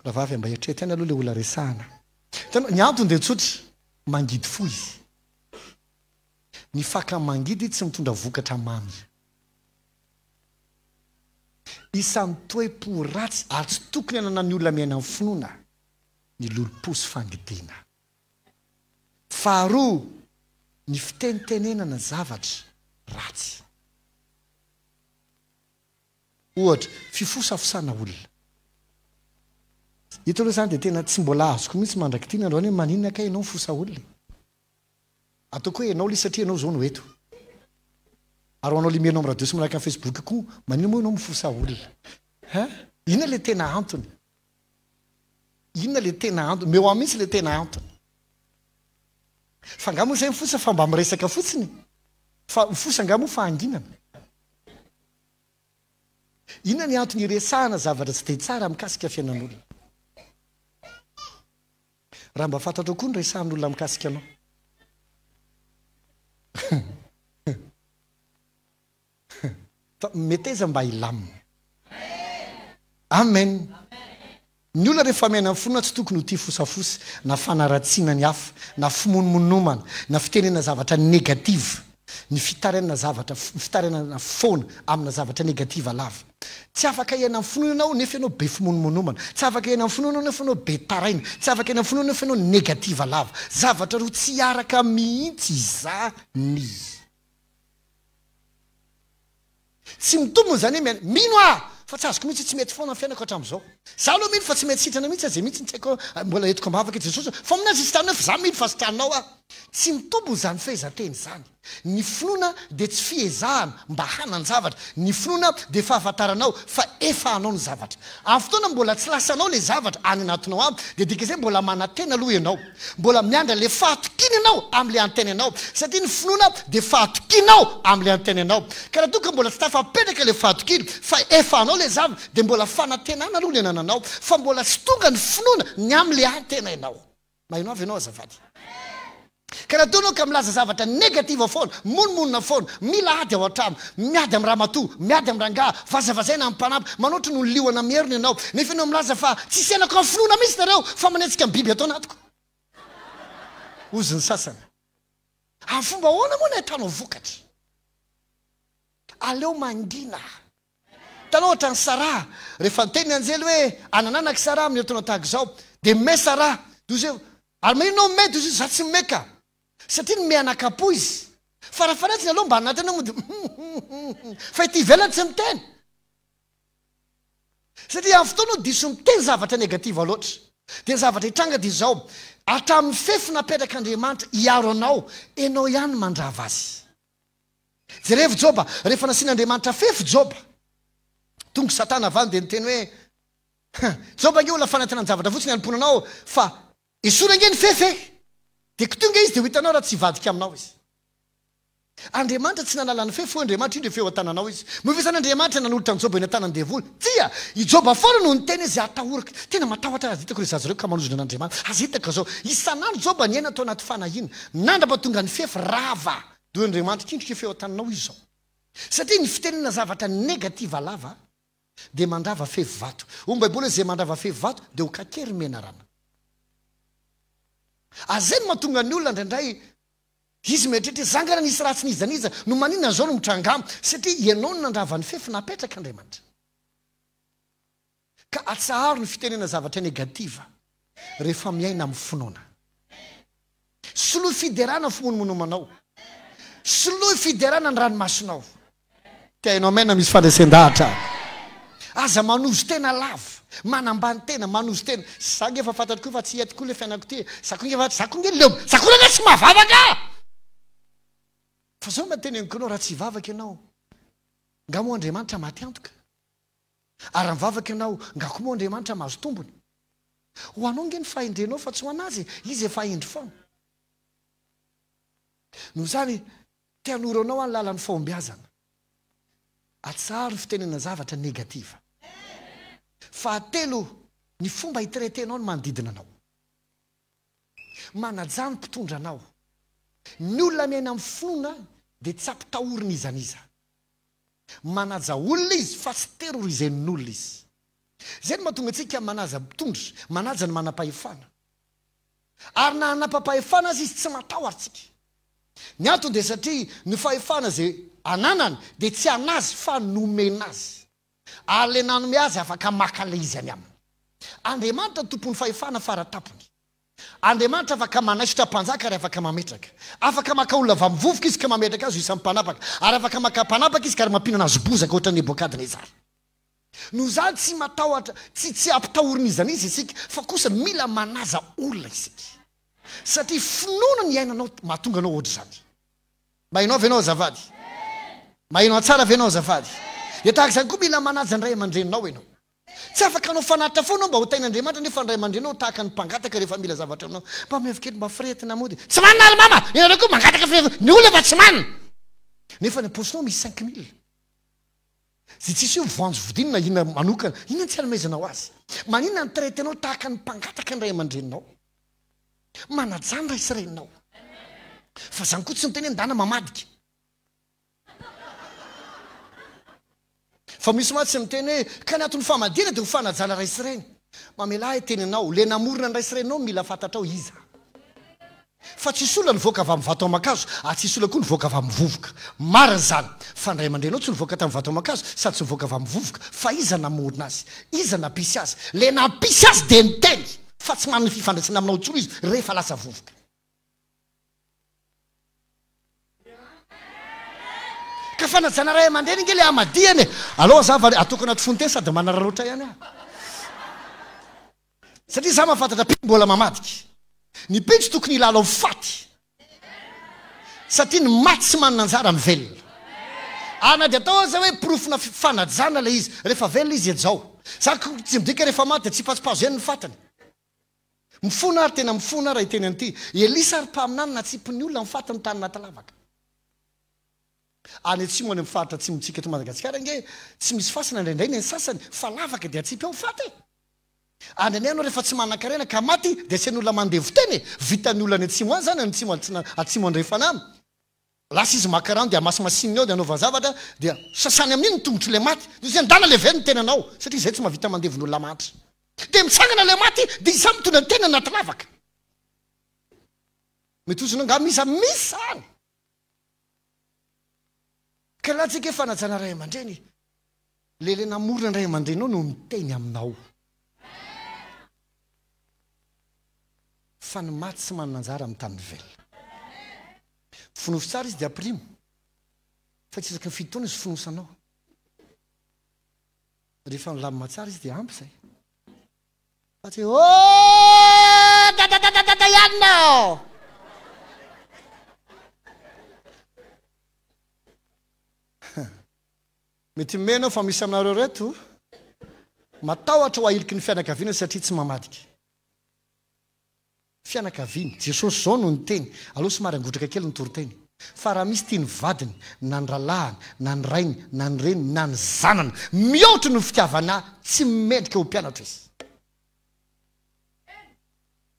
Rahavavy mba eritrereto ihany aloha ilay olona resahana. Hitanao, ny antony dia tsotra, mangidy fo izy. Ny faka mangidy tsy mitondra vokatra mamy. Isan'ny toe-po ratsy ary tsy tokony hananan'ny olona miaina amin'ny finoana ny lolompo sy fangidiana. Faharoa, ny fitenitenenana zavatra ratsy. Ohatra, fifosafosana olona. Eto aloha izany dia tena tsy mbola azoko mihitsy mandrak'ity ny androany hoe maninona kay ianao mifosa olona e? Ataoko hoe ianao ilay satria ianao izao no eto. Ary ho anao ilay mihaino amin'ny radio sy manaraka ny Facebook koa, maninona moa ianao mifosa olona? Hein? Inona ilay tena antony? Inona ilay tena antony? Omeo ahy mihitsy ilay tena antony. Fa angaha moa izay mifosa fa mba miresaka fotsiny? Fa mifosa angaha moa fahanginana? Inona ny antony iresahana zavatra tsy dia tsara mikasika fiainan'olona? Raha mba fantatrao koa ny resahan'olona mikasika anao. Fa meteza mba hilamina. Amen. Ny olona rehefa miaina amin'ny finoana tsy tokony ho tia fosafosa, na fanaratsiana ny hafa, na fimonomonomana, na fitenena zavatra negative. Ny fitarainana zavatra, fitarainana foana amina zavatra negative lava. Tsy afaka hiaina amin'ny finoana ianao nefa ianao be fimonomonomana. Tsy afaka hiaina amin'ny finoana ianao nefa ianao be taraina. Tsy afaka hiaina amin'ny finoana nefa ianao negative lava. Zavatra roa tsy hiaraka mihitsy izany. Tsy mitombina izany hoe miaina. Mino aho fa tsy azoko mihitsy hoe tsy mety foana ny fiainako hatramin'izao. Za aloha mino fa tsy mety sitrana mihitsy aho, izay mihitsy no tsy haiko mbola entiko am-bavaka i Jesosy fa aminà tsy sitranao fa za mino fa sitranao aho. Tsy mitombina izany fehezanteny izany. Ny finoana dia tsy fiezahana mba hanan-javatra. Ny finoana dia fahafantaranao fa efa anao ny zavatra. Amin'ny fotoana mbola tsy lasanao ilay zavatra any anatinao any dia dikan'izay mbola manantena aloha ianao. Mbola miandry an'ilay fahatokiana ianao amin'ilay antenainao, satria ny finoana dia fahatokianao amin'ilay antenainao. Ka raha toa ka mbola tsy tafapetraka ilay fahatokiana fa efa anao ilay zavatra, dia mbola fanantenana aloha ny anananao, fa mbola tsy tonga ny finoana ny amin'ilay antenainao. Maheno avy ianao azafady? Ka raha toa ianao ka milaza zavatra negative foana, mimonomonona foana, mila ady ao an-trano, miady amin'ny ramatoa, miady amin'ny rangahy, vazavazaina amin'ny mpanampy, manoatra noho ny liona mierona ianao, nefa ianao milaza fa tsisy henako amin'ny finoana mihitsy nareo fa manetsika ny biby ato anatiko. Hozy ny sasany. Amin'ny fomba ahoana moa no ahitanao vokatra? Aleo mangina. Hitanao ohatran'i Saraha, rehefa niteny ny anjely hoe anananako Saraha amin'ny herintaona tahaka izao, dia me Saraha. Dia hozy hoe, ary maninona ianao me? Dia hozy izy, za tsy me ka. Satria ny me anakam-po izy. Farafaharatsiny aloha mba anatiny mody hum hum hum. Fa ety ivelany tsy miteny. Satria amin'ny fotoana diso miteny zavatra negative loatra. Dia ny zavatra hitranga dia izao, hatramin'ny fefy napetrak'Andriamanitra hiaro anao, ianao ihany mandrava azy. Jerevo Joba, rehefa nasian'Andriamanitra fefy Joba, tonga Satana avy any dia niteny hoe, Huh, Joba ange olona fanantenan-javatra fotsiny hanompoana anao fa esory ange ny fefy e! Dia kotoy ange izy dia ho hitanao raha tsy hivadika aminao izy. Andriamanitra tsy nanala ny fefy, hoy Andriamanitra, indro efa eo an-tananao izy. Moa ve izany Andriamanitra nanolotra an'i Joba eny an-tanan'ny devoly? Tsia! I Joba foana no niteny hoe, Izay atahorako. Tena matahotra aza hitako ireo zaza ireo ka manozona an'Andriamanitra. Aza hitako izao. Isan'andro Joba niaina tao anaty fanahiana. Nandrapa tonga ny fefy, rava. Dia hoy Andriamanitra, Indro efa eo an-tananao izy izao. Satria ny fitenena zavatra negativa lava dia mandrava fefy vato. Hoy ny Baiboly hoe, Izay mandrava fefy vato dia ho kakery menarana. Ary izay no mahatonga ny olona indraindray Izy mieritreritra hoe, Zangana nisy ratsy n'iza n'iza no maninona an'izao no mitranga amiko? Satria ianao no nandrava ny fefy napetraka Andriamanitra. Ka atsaharo ny fitenena zavatra negative rehefa miaina amin'ny finoana. Soloy fiderana ny fimonomonomanao. Soloy fiderana ny ranomasonao. Te haino amen misy fandresen-dahatra. Aza manozo tena lava, manambany tena, manozo tena. Za nge efa fantatro koa fa tsy hety koa le fiainako ty e. Za koa nge efa, za koa nge leo, za koa nge tsy mahavavaka! Fa zao mba teneniko anao, raha tsy hivavaka ianao, nga moa Andriamanitra maty antoka? Ary raha mivavaka ianao, nga koa moa Andriamanitra mahazo tombony? Ho anao nge ny fahendrenao fa tsy ho an'Azy e, Izy efa hendry foana. Noho izany, Te hanoro anao aho ny lalan'ny fahombiazana. Atsaharo ny fitenenana zavatra negative. Fahatelo, ny fomba hi-traiter-nao ny manodidina anao. Manajà ny mpitondra anao. Ny olona miaina amin'ny finoana dia tsy ampitahorina iza n'iza. Manaja olona izy fa tsy terroriser-n'olona izy. Izay no mahatonga antsika manaja mpitondra, manaja ny manam-pahefana. Ary na hanapa-pahefana aza izy tsy matahotra tsika. Ny antony dia satria ny fahefana izay ananany dia tsy an'azy fa nomena azy. Ary ilay nanome azy afaka maka ilay izy any aminy. Andriamanitra no tompon'ny fahefana fara tampony. Andriamanitra afaka manaisotra mpanjaka ary afaka mametraka. Afaka maka olona avy amin'ny vovoka izy ka mametraka azy ho isan'ny mpanapaka. Ary afaka maka mpanapaka izy ka ary mampihinana azy bozaka ohatran'i Nebokadnezara. Noho izany tsy matahotra, tsy tsy ampitahorin'iza n'iza isika, fa kosa mila manaja olona isika. Satria finoana ny iainanao mahatonga anao ohatr'izany. Maheno ahy ve ianao azafady? Maheno ahy tsara ve ianao azafady? Dia tahaka izany koa mila manaja ny ray aman-dreninao ianao. Tsy afaka hanao fanatitra foana mba ho tahin'Andriamanitra nefa ny ray aman-dreninao tahaka ny mpangataka rehefa mila zavatra aminao. Mba omeo kely mba firehetina mody. Tsy manana ary mama! Ianareo koa mangataka firehetina. Ny olona efa tsy manana. Nefa ny am-paosinao misy 5000. Zay tsisy hoe voanjo vidiana na inona manokana, inona no tsy anomezanao azy? Maninona ny traite-nao tahaka ny mpangataka ny ray aman-dreninao? Manajà ny ray sy reninao. Fa zany koa tsy miteny hoe ndana mamadika. Fa misy mantsy miteny hoe ka ny anton'ny famadihana dia ho fanajana ray sy reny. Mamelà ahy hiteny anao, le namorona ny ray sy reninao mila fantatrao iza. Fa tsisy olona nivoaka avy amin'ny vato aman-kazo, ary tsisy olona koa nivoaka avy amin'ny vovoka. Marina izany. Fa ny ray aman-dreninao tsy nivoaka tamin'ny vato aman-kazo, sady tsy nivoaka avy amin'ny vovoka. Fa iza namorona azy? Iza nampisy azy? Ilay nampisy azy dia niteny fa tsy manana fifandraisana aminao intsony izy rehefa lasa vovoka. Ka fanajana ray aman-dreny ange ilay hamadihana e! Aleo hazava, ataoko anaty fononteny sady manararaotra ihany aho. Satria za mahafantatra mpino mbola mamadika. Ny mpino tsy tokony hilalao faty. Satria ny maty tsy manana anjara amin'ny velona. Ary na dia atao aza hoe porofona fanajana ilay izy, rehefa velona izy hejao. Za ko tsy midika rehefa maty dia tsipatsipazo ihany ny fatiny. Mifona ary tena mifona raha hiteny an'ity. Elisa ary mpaminany natsipin'ny olona ny fatiny tany anaty lavaka. Any atsimo any amin'ny faritra atsimontsika eto Madagasikara ange tsy misy fasana indraindray ny an'ny sasany fa lavaka dia atsipy ao ny faty e! Any anie ianao rehefa tsy manankarena ka maty dia asian'olona mandevo tena e! Vitan'ny olona any atsimo any izany, any atsimo atsimo andrefana any. Lasa izy maka rano dia amasimasininy ao dia anaovany zavatra dia sasany amin'iny ny tongotr'ilay maty. Dia izy hoe ndana leveno ny tenanao satria izay tsy mahavita mandevo ny olona mahantra. Dia mitsangana ilay maty dia izy samy mitondra ny tenany anaty lavaka. Mety ho izy angaha misy misy izany. Ka laha tsika hoe fanajana ray aman-dreny, le le namorona ny ray aman-dreninao no miteny aminao. Fa ny maty tsy manana anjara amin'ny tanin'ny velona. Fonosy tsara izy dia ampirimo, fa tsy isaky ny fito taona izy fonosanao. Rehefa milamina tsara izy dia ampy izay. Fa tsy hoe oh dadadadadada ihany nao. Mety mena aho fa misy aminareo reto matahotra ho ahiliky ny fianakaviana satria tsy mamadika. Fianakaviany. Jesosy izao no niteny, aleo somary hangotraka kely ny toriteny, fa raha misy tia ny vadiny, na ny rahalahiny, na ny rainy, na ny reniny, na ny zanany, mihoatra noho ny fitiavana ahy, tsy mendrika ho mpianatro izy.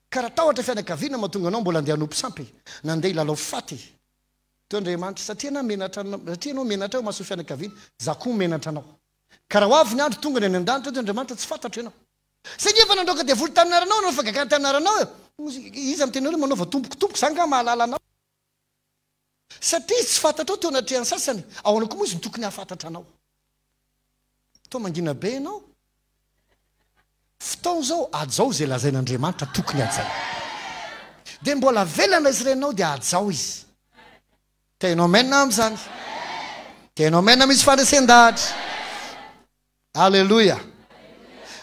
Ka raha tahotra fianakaviana mahatonga anao mbola andeha hanompo sampy, na andeha hilalao faty, teo Andriamanitra, satria ianao menatra, satria ianao menatra eo imason'ny fianakaviana, za koa menatra anao. Ka raha ho avy ny andro tonga ny any an-danitra, hoy Andriamanitra, tsy fantatro ianao. Saingy efa nandroaka devoly tamin'ny anaranao, nanao fahagagana tamin'ny anaranao e. Iza miteny hoe manaova tompoko tompoko, za nga mahalala anao. Satria izy tsy fantatrao teo anatrehan'ny sasany, ahoana koa moa izy no tokony hahafantatra anao? Toa mangina be ianao. Fotoana izao, hajao izay lazain'Andriamanitra tokony hajaina. Dia mbola avela ny ray sy reninao dia hajao izy. Tena amen amin'izany. Tena amen misy fandresen-dahatra. Aleloia!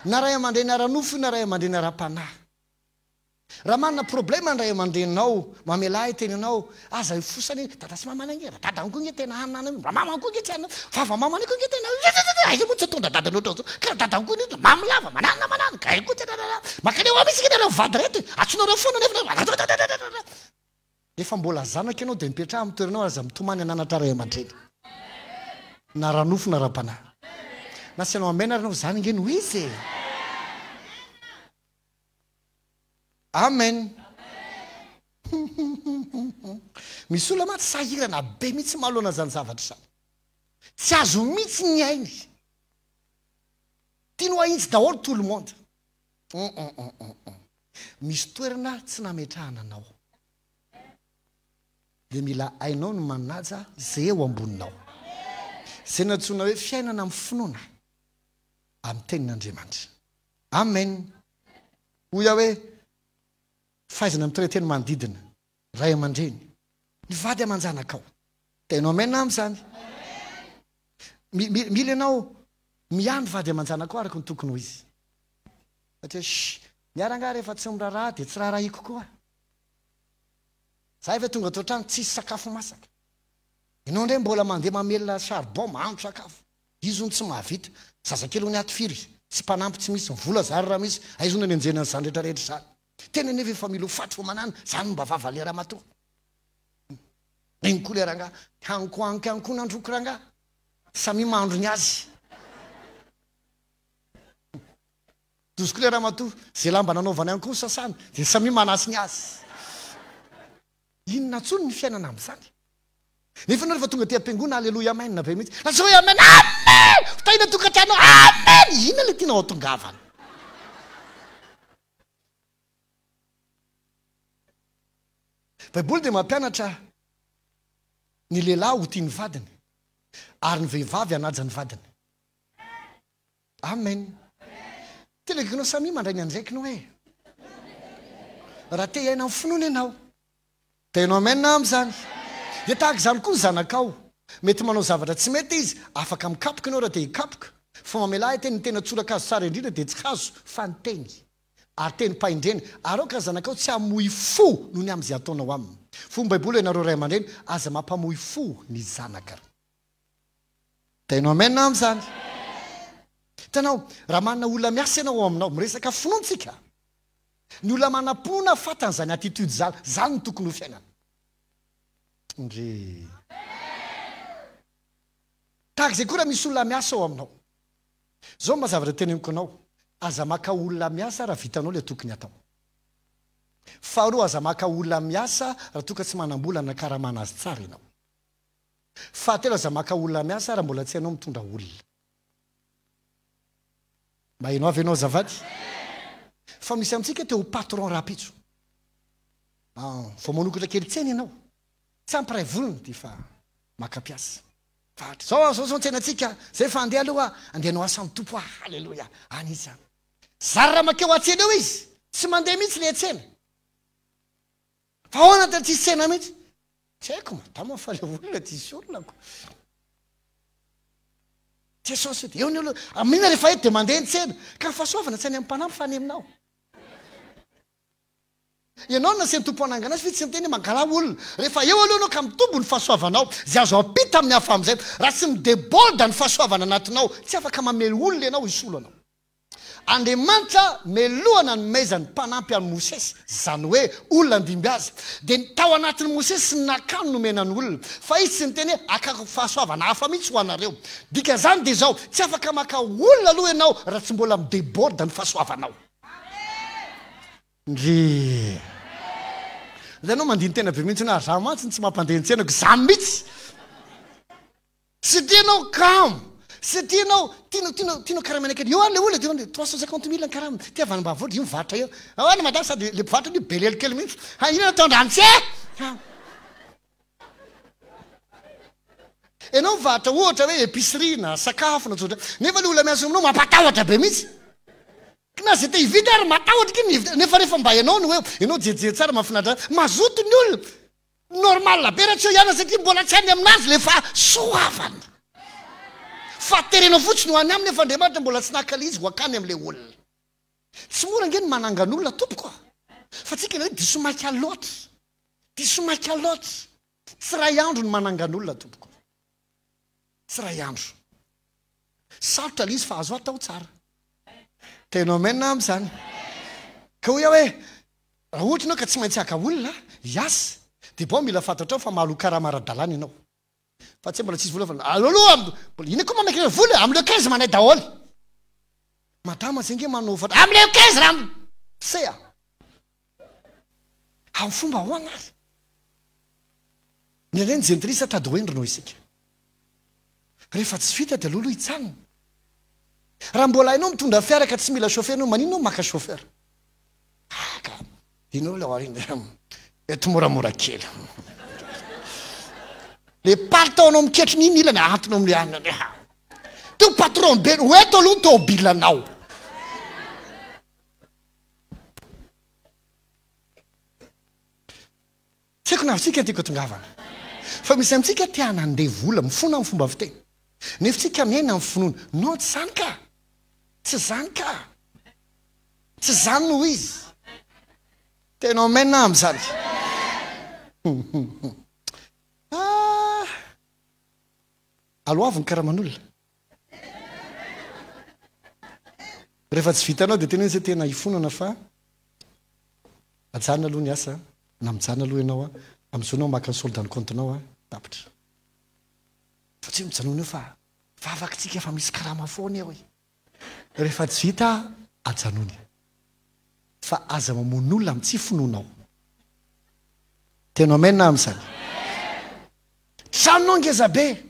Na ray aman-dreny ara-nofo io na ray aman-dreny ara-panahy. Raha manana problème ny ray aman-dreninao, mamelà ahy hiteny anao, aza ifosana iny, dada sy mama ange, dada koa nge tena anana anana, mama koa nge tsy anana, vava mama koa nge tena aiza moa tsy ataon-dra dada ohatran'izao, ka raha dada koa nge mamy lava, mananona mananona, ka koa tsy anana, mankaleo mihitsy nge nareo mivady reto e, antsoinareo foana nefa. Rehefa mbola zanaka ianao dia mipetraha amin'ny toeranao ary aza mitomany hananatra ray aman-dreny. Na ara-nofo na ara-panahy. Na tsy hanao amen ary ianao, izany ange no izy e! Amen! Misy olona mantsy sahirana be mihitsy manoloana an'izany zavatra izany. Tsy azo mihitsy ny ainy. Tiany ho ahitsy daholo tout le monde. Hum hum hum hum. Misy toerana tsy nametrahana anao. Dia mila hainao ny manaja izay eo amboninao. Izay nantsoina hoe fiainana amin'ny finoana amin'ny tenin'Andriamanitra. Amen. Hoy aho hoe fahaizana mi-traiter ny manodidina, ray aman-dreny, ny vady aman-janakao. Tena amen amin'izany. Mila ianao miahy ny vady aman-janakao araka ny tokony ho izy. Satria shh, ny ahy rangahy rehefa tsy miraharaha dia tsy raharahiako koa. Za efa tonga ato an-trano tsisy sakafo masaka. Ianao indray mbola mandeha mamelona charbon mahandro sakafo. Izy hono tsy mahavita. Zazakely hono ato firy? Tsy mpanampy tsy misy, ny vola zary raha misy. Aiza hono ny anjehina an'izany rehetra rehetra izany. Tena anefa efa mila ho faty vao manana, zany no mba vava le ramatoa. Iny koa le rangahy. Hankohanko ihany koa nandroky rangahy. Samia mahandro ny azy. Dozy koa le ramatoa. Ze lamba nanaovany ihany koa no sasany. Dia samia manasy ny azy. Inona intsony ny fiainana amin'izany? Nefa ianao rehefa tonga aty am-piangonana, aleloia amen be mihitsy. Lazao hoe amen, amen! Fitahina tokantrano, amen! Inona le tianao hatongavana? Baiboly dia mampianatra ny lehilahy ho tia ny vadiny ary ny vehivavy hanaja ny vadiny. Amen. Tena gaganao samia mandray ny andraikiny hoe raha te hiaina amin'ny finoana ianao. Tena amen amin'izany. Dia tahaka izany koa ny zanakao. Mety manao zavatra tsy mety izy, afaka mikapoka ianao raha te hikapoka. Fa mamelà ahy teny ny tena tsorakazo tsara indrindra dia tsy hazo fa ny teny. Ary tenim-pahendrena, ary aoka ny zanakao tsy hamoy fo noho ny amin'izay ataonao aminy. Fony Baiboly ianareo ray aman-dreny, aza mampamoy fo ny zanakareo. Tena amen amin'izany. Hitanao, raha manana olona miasa ianao ao aminao, miresaka finoana tsika. Ny olona manam-pinoana fantany izany attitude izany, izany no tokony ho fiainana. Ndry. Tahaka izay koa raha misy olona miasa ao aminao. Izao mba zavatra teneniko anao, aza maka olona miasa raha vitanao ilay tokony hatao. Faharoa, aza maka olona miasa raha toa ka tsy manam-bola hanakaramana azy tsara ianao. Fahatelo, aza maka olona miasa raha mbola tsy hainao mitondra olona. Maheno avy ianao azafady? Fa misy amintsika te ho patron rahampitso. Ah, vao manokatra kely tsena ianao, tsy ampy iray volana dia efa maka mpiasa. Fa hatrizao zao zao ny tsenantsika, zay fa andeha aloha, andeha hanao asan'ny Tompo aho, haleloia, any izy any. Zary raha makeo an-tsena eo izy, tsy mandeha mihitsy le tsena. Fa ahoana tena tsisy tsena mihitsy? Tsy haiko madama fa le olona tsisy olona ko. Jesosy io dia eo ny olona, amin'inona rehefa eto dia mandeha ny tsena. Ka ny fahasoavana tsy any amin'ny mpanampy fa any aminao. Ianao no nasian'ny Tompo hanangana azy fa izy tsy niteny hoe mankalà olona. Rehefa eo aloha ianao ka mitombo ny fahasoavanao, izay azo ampita amin'ny hafa amin'izay. Raha tsy mi-deborde ny fahasoavana anatinao, tsy afaka mamely olona ianao hisolo anao. Andriamanitra melohana nomezany mpanampy an'i Mosesy, izany hoe olona handimby azy, dia ny tao anatin'i Mosesy ny nakany nomena ny olona, fa izy tsy niteny hoe hakako fahasoavana hafa mihitsy ho anareo. Dikan'izany dia izao, tsy afaka maka olona aloha ianao raha tsy mbola mi-deborde ny fahasoavanao. Ndrii. Zay ianao mandini-tena be mihitsy hoe ary za mantsy no tsy mampandeha ny tsenako, za mihitsy! Satria ianao kamo, satria ianao tianao tianao tianao karamaina kely. Eo ary le olona de eo 350 mille ny karama. Ty avy any ambanivohitra io mivarotra eo. Ahoana madama sady le mpivarotra io be lelo kely mihitsy. Ha inona atao androany tse? Ha. Ianao mivarotra ohatra hoe épicerie na sakafo na tsotra. Nefa le olona miasa aminao mampatahotra be mihitsy. Na ze te hividy ary matahotra kiny ny hividy. Nefa rehefa mba ianao no eo, ianao jerijery tsara mahafinaritra, mazoto ny olona. Normal be raha tsy eo ihany satria mbola tsy any aminazy le fahasoavana. Fa terena fotsiny ho any aminy nefa Andriamanitra mbola tsy naka le izy ho akany amle olona. Tsy mora ange ny manangan'olona tompoko a! Fa tsika ilay hoe diso maika loatra. Diso maika loatra. Tsy ray andro ny manangan'olona tompoko. Tsy ray andro. Sarotra le izy fa azo atao tsara. Tena amen amzany. Ka hoy aho hoe Raha ohatra ianao ka tsy maintsy haka olona hiasa dia bon mila fantatrao fa mahaloa karama ara-dalàna ianao. Fa tsy hoe mbola tsisy vola fa aleo aloha mbola inona koa mamaky vola e, amin'ny le 15 manay daholo. Madama zay nge manao fa amin'ny le 15 raha se a. Amin'ny fomba ahoana ary? Indraindray ny jentilisa tady ho hendry noho isika. Rehefa tsy vita dia aleo aloha hijanona. Raha mbola hainao mitondra fiara ka tsy mila chauffeur ianao, maninona maka chauffeur? Ah ka, inona ilay aoriana? Eto moramora kely. Le palitaonao miketrona iny ilany ahantonao amin'ilay anona. Teo patron be, ho eto aloha ny tomobilanao. Tsy haiko na azontsika ny tiako hatongavana. Fa misy amintsika te hanandevo olona, mifona amin'ny fomba fiteny. Nefa tsika miaina amin'ny finoana. Non, tsy izany ka! Tsy izany ka! Tsy izany no izy. Tena amen aho amin'izany. Ah! Aloavy ny karaman'olona. Rehefa tsy vitanao dia teneno zay tena hifonana fa ajanona aloha ny asa na mijanona aloha ianao a, amin'izao ianao maka ny solde ny compte-nao a, tapitra. Fa tsy hoe mijanona eo fa vavaka tsika fa misy karama foana eo e. Rehefa tsy vita ajanony. Fa aza mamono olona amin'ny tsy finoanao. Tena amen amin'izany. Tranonao ngeza be.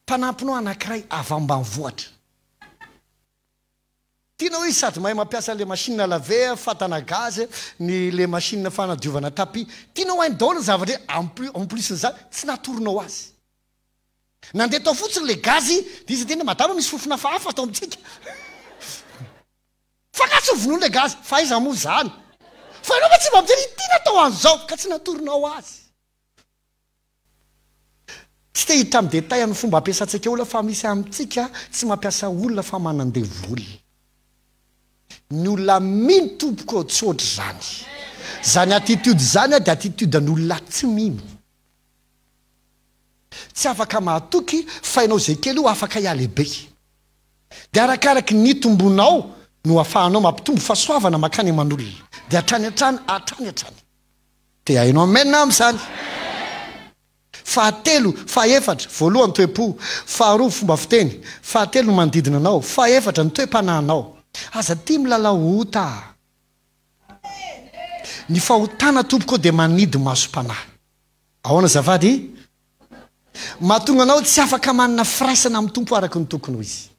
Mpanampinao anankiray avy ambanivohitra. Tianao izy sady mahay mampiasa le machine à laver, fatana gaz, ny le machine fanadiovana tapis. Tianao hainy daholo ny zavatra en plus en plus n'izany tsy natoronao azy. Nandeha tao fotsiny le gaz dia izy niteny hoe madama misy fofona hafahafa ato amintsika. Fa nga tsy hovonoina le gaz? Fa aiza moa izany? Fa ianao ve tsy mba mijery ity natao an'izao ka tsy natoronao azy. Tsy te hiditra amin'ny détail amin'ny fomba ampiasantsika olona fa misy amintsika tsy mampiasa olona fa manandevo olona. Ny olona mino tompoko ô tsy ohatr'izany. Izany attitude izany dia attitude an'olona tsy mino. Tsy afaka mahatoky fa ianao izay kely io afaka hihalehibe. Dia arakaraky ny itombonao no afahanao mampitombo fahasoavana mankany aman'olona. Dia hatrany hatrany hatrany hatrany. Te haino amen amin'izany. Fahatelo, fahefatra, voalohany toe-po, faharoa fomba fiteny, fahatelo ny manodidina anao, fahefatra ny toe-panahinao. Aza tia milalao ota. Ny fahotana tompoko dia manidy masom-panahy. Ahoana azafady? Mahatonga anao tsy afaka manana firaisana amin'ny Tompo araka ny tokony ho izy.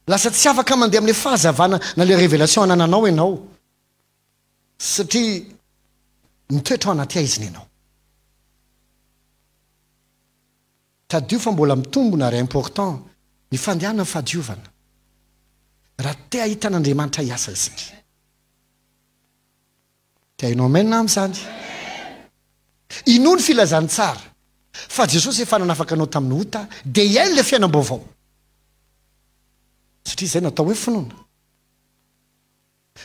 Lasa tsy afaka mandeha amin'ilay fahazavana na ilay révélation anananao ianao satria mitoetra ao anaty haizina ianao. Tadidio fa mbola mitombona ary important ny fandehanana fahadiovana raha te hahita an'Andriamanitra hiasa isika. Te haino amen amin'izany? Inoa ny filazantsara fa Jesosy efa nanafaka anao tamin'ny ota dia iaino ilay fiainam-baovao. Satria izay no atao hoe finoana.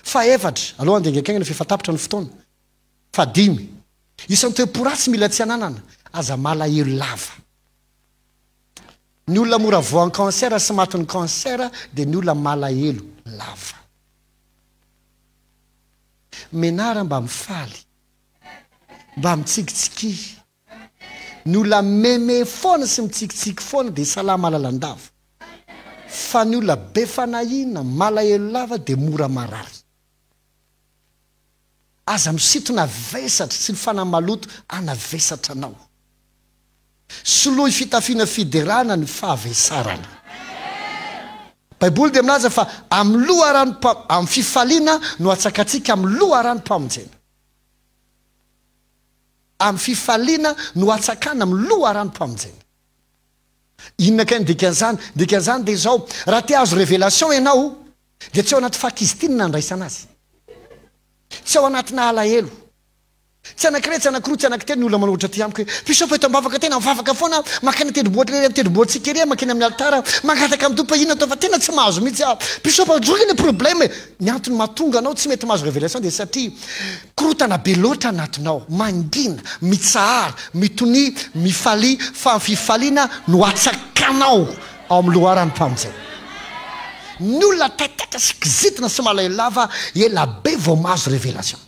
Fahefatra, aleo handingakaingana fa efa tapitra ny fotoana. Fahadimy, isan'ny toe-po ratsy mila tsy ananana, aza malahelo lava. Ny olona mora voan'ny cancer sy matin'ny cancer dia ny olona malahelo lava. Menara mba mifaly, mba mitsikitsikia. Ny olona meme foana sy mitsikitsiky foana dia salama lalandava. Fa ny olona be fanahiana, malahelo lava dia mora marary. Aza misintona vesatra sy ny fanahy maloto hanavesatra anao. Soloy fitafiana fiderana ny fahavesarana. Baiboly dia milaza fa amin'ny loharanom-pa, amin'ny fifaliana no hatsakatsika amin'ny loharanom-pamonjena. Amin'ny fifaliana no hatsakana amin'ny loharanom-pamonjena. Inona kay ny dikan'izany? Ny dikan'izany dia izao, raha te hahazo révélation ianao, dia tsy ao anaty fahakizitina no andraisana azy. Tsy ao anatina alahelo. Tsy anankiray, tsy anankiroa, tsy anankitelo ny olona manoratra aty amiko hoe, Bishop eto am-bavaka tena mivavaka foana aho, mankany an-tendrombohitra ery an-tendrombohitsika ery aho, mankeny amin'ny alitara, mangataka amin'ny Tompo hoe inona atao fa tena tsy mahazo mihitsy aho. Bishop, zao ange le problème e! Ny antony mahatonga anao tsy mety mahazo révélation dia satria Korontana be loatra anatinao. Mangina, mitsahara, mitonia, mifalia, fa ny fifaliana no hatsakanao ao amin'ny loharanom-pamonjena. Ny olona taitaitra sy kizitina sy malahelo lava ela be vao mahazo révélation.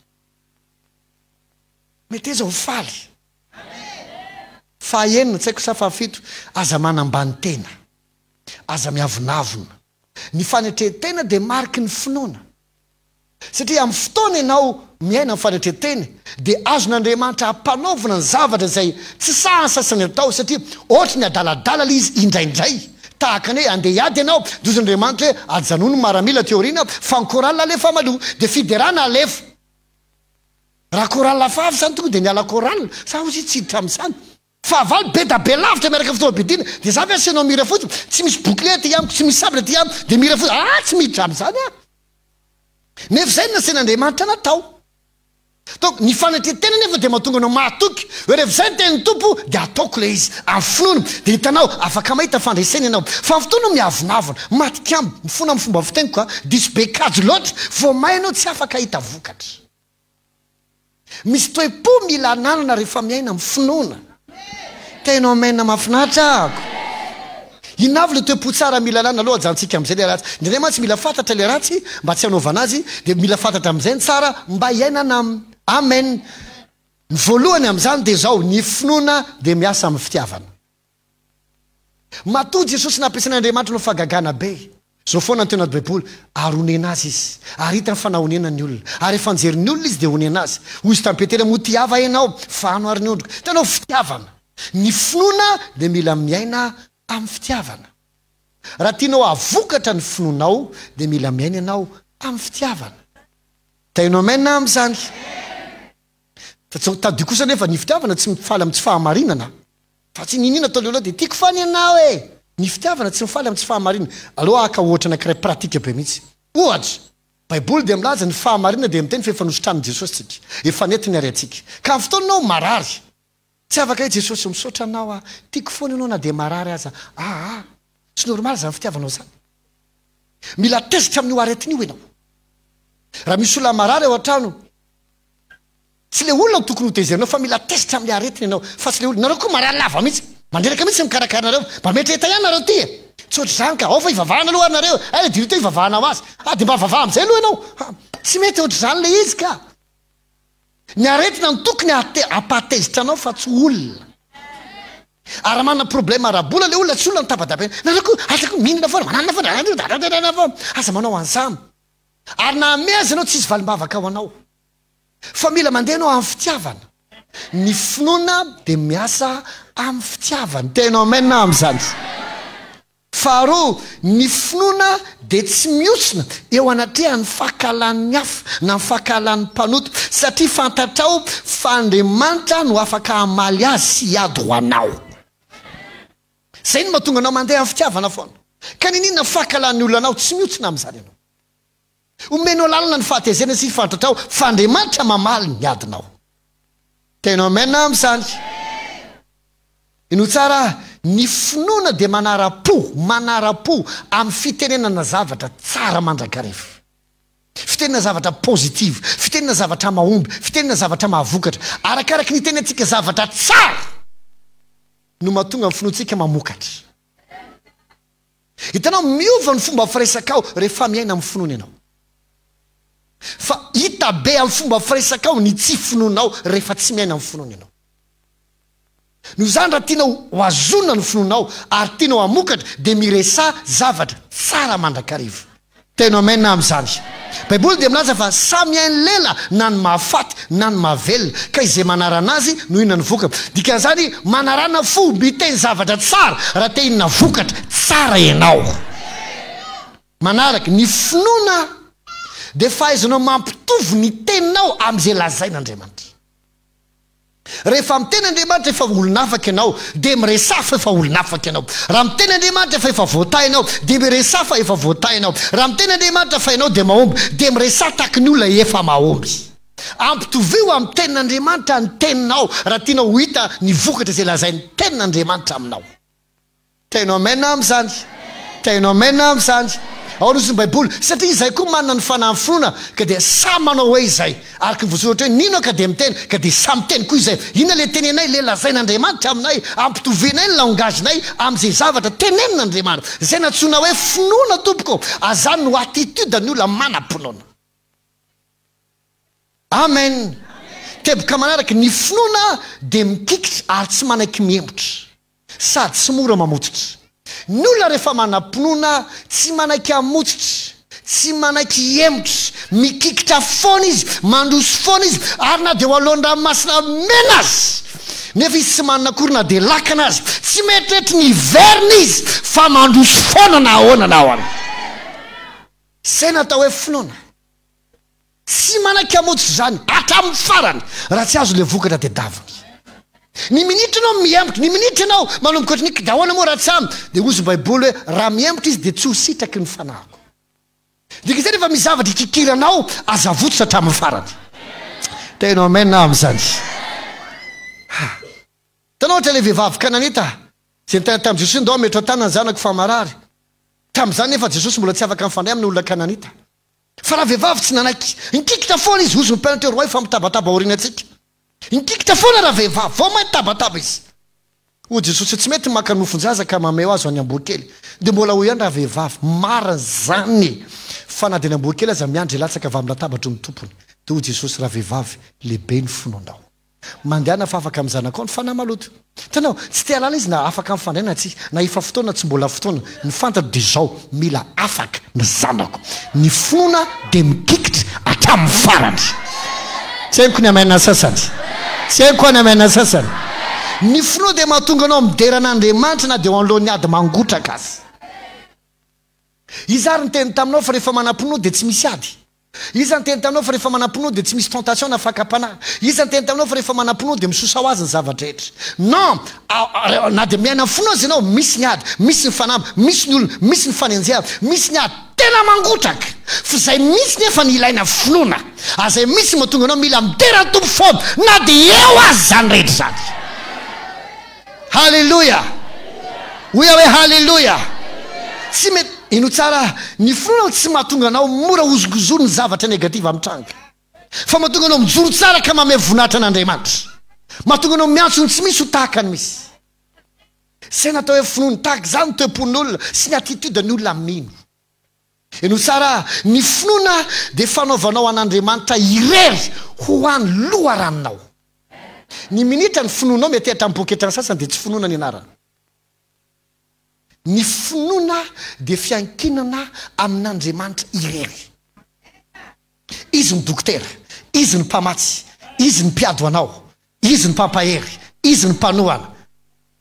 Meteza ho faly. Fahaenina, tsy haiko sa fahafito, aza manambany tena. Aza miavonavona. Ny fanetren-tena dia mariky ny finoana. Satria amin'ny fotoana ianao miaina amin'ny fanetren-tena dia azon'Andriamanitra ampanaovina ny zavatra izay tsy sahan'ny sasany atao satria ohatry ny adaladala ilay izy indraindray. Tahaka ny hoe andeha hiady ianao dia hozy Andriamanitra hoe ajanony ny maramila aty aoriana fa ny chorale alefa maloha dia fiderana alefa. Raha chorale hafahafa izany tonga dia miala chorale sa hozy izy tsy hiditra amin'izany. Fahavalo be da be lavitra miaraka fitaovam-piadiana dia za ve asianao mira fotsiny? Tsy misy bouclier aty amiko, tsy misy sabre aty amiko dia mira fotsiny, ah tsy miditra amin'izany aho. Nefa izay no nasian'Andriamanitra natao. Donc ny fanetren-tena nefa dia mahatonga anao mahatoky hoe rehefa izay ny tenin'ny Tompo dia ataoko ilay izy amin'ny finoana dia hitanao afaka mahita fandresena ianao. Fa amin'ny fotoana miavonavona, matik'ambo, mifona amin'ny fomba fiteniko a, diso be kajy loatra, vao may ianao tsy afaka hahita vokatra. Misy toe-po mila ananana rehefa miaina amin'ny finoana. Tena amen mahafinaritra ahako. Inona avy le toe-po tsara mila ananana? Aleo ajantsika amin'izay le ratsy. Indraindray mantsy mila fantatra le ratsy mba tsy hanaovana azy, dia mila fantatra amin'izay ny tsara mba hiainana aminy. Amen. Ny voalohany amin'izany dia izao, ny finoana dia miasa amin'ny fitiavana. Matoa Jesosy nampiasain'Andriamanitra no fahagagana be. Zao foana ny teo anaty baiboly, ary onena azy izy, ary hitany fa nahonena ny olona, ary rehefa nijery ny olona izy dia onena azy. Hoy izy tamin'i Petera, moa tiava ianao? Fahano ary ny ondriko. Hitanao, fitiavana. Ny finoana dia mila miaina amin'ny fitiavana. Raha tianao hahavokatra ny finoanao dia mila miaina ianao amin'ny fitiavana. Taino amen amin'izany. Fa tsy tadidio kosa anefa ny fitiavana tsy mifaly amin'ny tsy fahamarinana. Fa tsy niniana atao lehilahy dia tiako fany ianao e! Ny fitiavana tsy mifaly amin'ny tsy fahamarinana. Aleo haka ohatra anankiray pratique be mihitsy. Ohatra, Baiboly dia milaza ny fahamarinana dia miteny fa efa nositranin'i Jesosy tsika. Efa nentiny ary antsika. Ka amin'ny fotoana ianao marary, tsy afaka hoe Jesosy misaotra anao aho, tiako foana ianao na dia marary aza. Aa, tsy normal izany fitiavanao izany. Mila tezitra amin'io aretina io ianao. Raha misy olona marary ao an-trano, Tsy le olona no tokony ho tezerinao fa mila tezitra amle aretina ianao fa tsy le olona. Nareo koa marary lava mihitsy. Mandreraka mihitsy ny mikarakara anareo. Mba mieritrereta ihany nareo ty e. Tsy ohatr'izany ka. Ao fa hivavahana aloha ary nareo. Hay le dirito hivavahana ho azy. Ah de mba vavaha amizay aloha ianao. Ha. Tsy mety ohatr'izany le izy ka. Ny aretina no tokony hampahatezitra anao fa tsy olona. Ary raha manana problème ara-bola le olona tsy olona no tabatabaina. Nareo koa aza koa mihinana foana, mananona foana, foana. Aza manao an'izany. Ary na hamehy aza ianao tsisy valim-bavaka ho anao. Fa mila mandeha ianao amin'ny fitiavana. Ny finoana dia miasa amin'ny fitiavana. Tena amen amin'izany. Faharoa, ny finoana dia tsy mihosina eo anatrehan'ny fankahalan'ny hafa na ny fankahalan'ny mpanota, satria fantatrao fa Andriamanitra no afaka hamaly azy sy hiady ho anao. Izay no mahatonga anao mandeha amin'ny fitiavana foana. Ka n'inon'inona fankahalan'ny olona anao, tsy mihosina amin'izany ianao. Omenao lalana ny fahatezerana sy fantatrao fa Andriamanitra mamaly ny adinao. Tena amen amin'izany. Henoy tsara, ny finoana dia manara-po, manara-po amin'ny fitenenana zavatra tsara mandrakariva. Fitenena zavatra positive, fitenena zavatra mahomby, fitenena zavatra mahavokatra. Arakaraky ny itenentsika zavatra tsara no mahatonga ny finoantsika mamokatra. Hitanao, miova ny fomba firesakao rehefa miaina amin'ny finoana ianao. Fa hita be amin'ny fomba firesakao ny tsy finoanao rehefa tsy miaina amin'ny finoana ianao. Noho izany raha tianao ho azonina ny finoanao ary tianao hamokatra dia miresaha zavatra tsara mandrakariva. Teno amen amin'izany. Baiboly dia milaza fa samy hain'ny lela na ny mahafaty na ny mahavelona ka izay manarana azy no inona ny vokany. Dikan'izany manarana fo miteny zavatra tsara raha te hinona vokatra tsara ianao. Manaraka, ny finoana dia fahaizanao mampitovy ny teninao amin'izay lazain'Andriamanitra. Rehefa miteny Andriamanitra efa olon'afaka ianao, dia miresaha fa efa olon'afaka ianao. Raha miteny Andriamanitra fa efa voatahy ianao, dia miresaha fa efa voatahy ianao. Raha miteny Andriamanitra fa ianao dia mahomby, dia miresaha tahaky ny olona efa mahomby. Ampitovio amin'ny tenin'Andriamanitra ny teninao raha tianao ho hita ny vokatra izay lazain'ny tenin'Andriamanitra aminao. Teno amen amin'izany. Teno amen amin'izany. Ahoana ozy ny baiboly? Satria izay koa manana ny fanahy finoana ka dia samy manao hoe izay. Araka ny voasoratra hoe nino aho ka dia miteny ka dia samy miteny koa izay. Inona le tenenay? Le lazain'Andriamanitra aminay. Ampitovianay ny langage-nay amin'izay zavatra tenenin'Andriamanitra. Izay nantsoina hoe finoana tompoko. Azany no attitude ny olona manam-pinoana. Amen. Teboka manaraka, ny finoana dia mikikitra ary tsy manaiky mihemotra. Sady tsy mora mamototra. Ny olona rehefa manam-pinoana tsy manaiky hamototra, tsy manaiky hihemotra, mikikitra foana izy, mandroso foana izy, ary na dia eo alohan'ny ranomasina mena aza, nefa izy tsy manana akory na dia lakana aza, tsy mieritreritra ny hiverina izy fa mandroso foana na ahoana na ahoana. Izay no atao hoe finoana. Tsy manaiky hamotsitra izany hatramin'ny farany raha tsy azo ilay vokatra tedaviny. Ny minitra ianao mihemotra, ny minitra ianao manomboka ohatran'ny hoe ahoana moa raha tsy aminy, dia hozy ny baiboly hoe raha mihemotra izy dia tsy ho sitraky ny fanahiko. Dikan'izay rehefa misy zavatra ikikiranao aza avotsitra hatramin'ny farany. Tena amen aho amin'izany. Ha. Hitanao ohatra ilay vehivavy kananita izay niteny tamin'i Jesosy hoe ndao hametrao tanana ny zanako fa marary. Tamin'izany nefa Jesosy mbola tsy afaka nifandray amin'ny olona kananita. Fa ravehivavy tsy nanaiky. Nikikitra foana izy, hozy ny mpianatra eo roay fa mitabataba aorianantsika. Nikikitra foana ravehivavy, vao may nitabataba izy. Hoy Jesosy, tsy mety ny maka nofon-jaza ka mameho azy ho an'ny amboa kely. Dia mbola hoy ihany ravehivavy, marina izany, fa na dia ny amboa kely aza miandry hilatsaka avy amin'ny latabatry ny tompony. Dia hoy Jesosy, ravehivavy, lehibe ny finoanao. Mandehana fa afaka amin'ny zanakao ny fanahy maloto. Hitanao, tsy te hahalala izy na afaka mifandray na tsia, na efa fotoana na tsy mbola fotoana. Ny fantatro dia izao, mila afaka ny zanako. Ny finoana dia mikikitra hatramin'ny farany. Tsy haiko ny amen sasany. Tsy haiko ny amen sasany. Ny finoana dia mahatonga anao midera an'Andriamanitra na dia eo anoloan'ny ady mangotraka aza. Iza ary niteny taminao fa rehefa manam-pinoana dia tsy misy ady? Iza niteny taminao fa rehefa manam-pinoana dia tsy misy tentation na fakam-panahy? Iza niteny taminao fa rehefa manam-pinoana dia misosa ho azy ny zava-drehetra? Non! Na dia miaina amin'ny finoana aza ianao, misy ny ady, misy ny fanamby, misy ny olona, misy ny fanenjehana, misy ny ady tena mangotraka! F'izay mihitsy nefa no ilaina finoana, ary izay mihitsy no mahatonga anao mila midera ny Tompo foana na dia eo aza izany rehetra izany. Haleloia! Hoy aho hoe haleloia! Tsy mety, henoy tsara, ny finoana tsy mahatonga anao mora hozongozon'ny zavatra negative mitranga. Fa mahatonga anao mijoro tsara ka mamehy voninahitra an'Andriamanitra. Mahatonga anao miantso ny tsy misy ho tahaka ny misy. Izay no atao hoe finoana. Tahaka izany ny toe-pon'olona sy ny attitude ny olona mino. Henoy tsara, ny finoana dia fanaovanao an'Andriamanitra irery ho hany loharanonao. Ny minitra ny finoanao miantehatra amin'ny poketran'ny sasany dia tsy finoana ny anarany. Ny finoana dia fiankinana amin'Andriamanitra irery. Izy no dokotera, Izy no mpamatsy, Izy no mpiady ho anao, Izy no mpampahery, Izy no mpanohana.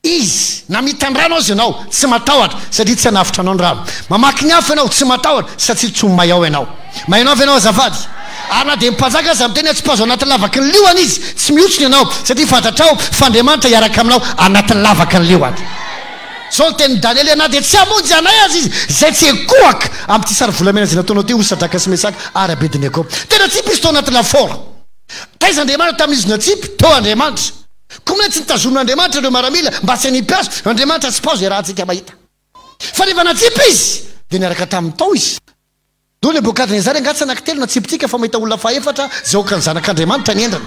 Izy. Na mitan-drano aza ianao, tsy matahotra, satria tsy hanavotra anao ny rano. Mamaky ny afo ianao, tsy matahotra, satria tsy ho may ao ianao. May anao ve ianao azafady? Ary na dia ny mpanjaka aza miteny hoe tsipazo anatin'ny lavaky ny liona izy, tsy mihotsona ianao, satria fantatrao fa Andriamanitra hiaraka aminao anatin'ny lavaky ny liona. Izao ny tenin'i Daniela hoe, Na dia tsy hamonjy anay aza izy, izay tsy hikohaka amin'ity sary volamena izay nataonao ity, hoy Sadraka sy Mesaka ary Abednego. Tena tsipy izy tao anaty lafaoro. Taiza Andriamanitra tamin'izy natsipy? Teo Andriamanitra. Koa moa tsy nitazomin'Andriamanitra ireo maramila mba tsy hanipy azy? Andriamanitra tsy paozy iarahantsika mahita. Fa rehefa natsipy izy, dia niaraka taminy tao izy. Doo Nebokadnezara angaha tsy anankitelo natsipitsika fa mahita olona fahefatra izay aoka ny zanak'Andriamanitra ny endriny.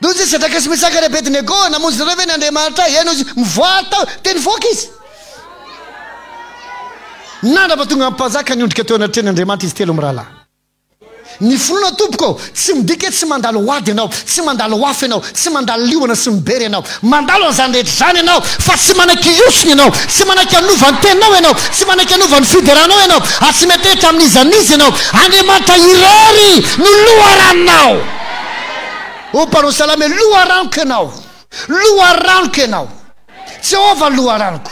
Doo izy Sadraka sy Mesaka ary Abednego, namonjy nareo ve ny Andriamanitra? Eny hoy izy, mivoaha tao, dia nivoaka izy. Nandrapa tonga ny mpanjaka niondrika teo anatrehan' Andriamanitra izy telomirahalahy. Ny finoana tompoko ô, tsy midika hoe tsy mandalo ady ianao, tsy mandalo afo ianao, tsy mandalo liona sy mibery ianao. Mandalo an'izany rehetra izany ianao fa tsy manaiky hiosona ianao, tsy manaiky hanova ny teninao ianao, tsy manaiky hanova ny fideranao ianao, ary tsy miantehitra amin'iza n'iza ianao. Andriamanitra irery no loharanonao. Hoy mpanao salamo hoe, Loharanoko ianao, loharanoko ianao. Jehovah loharanoko.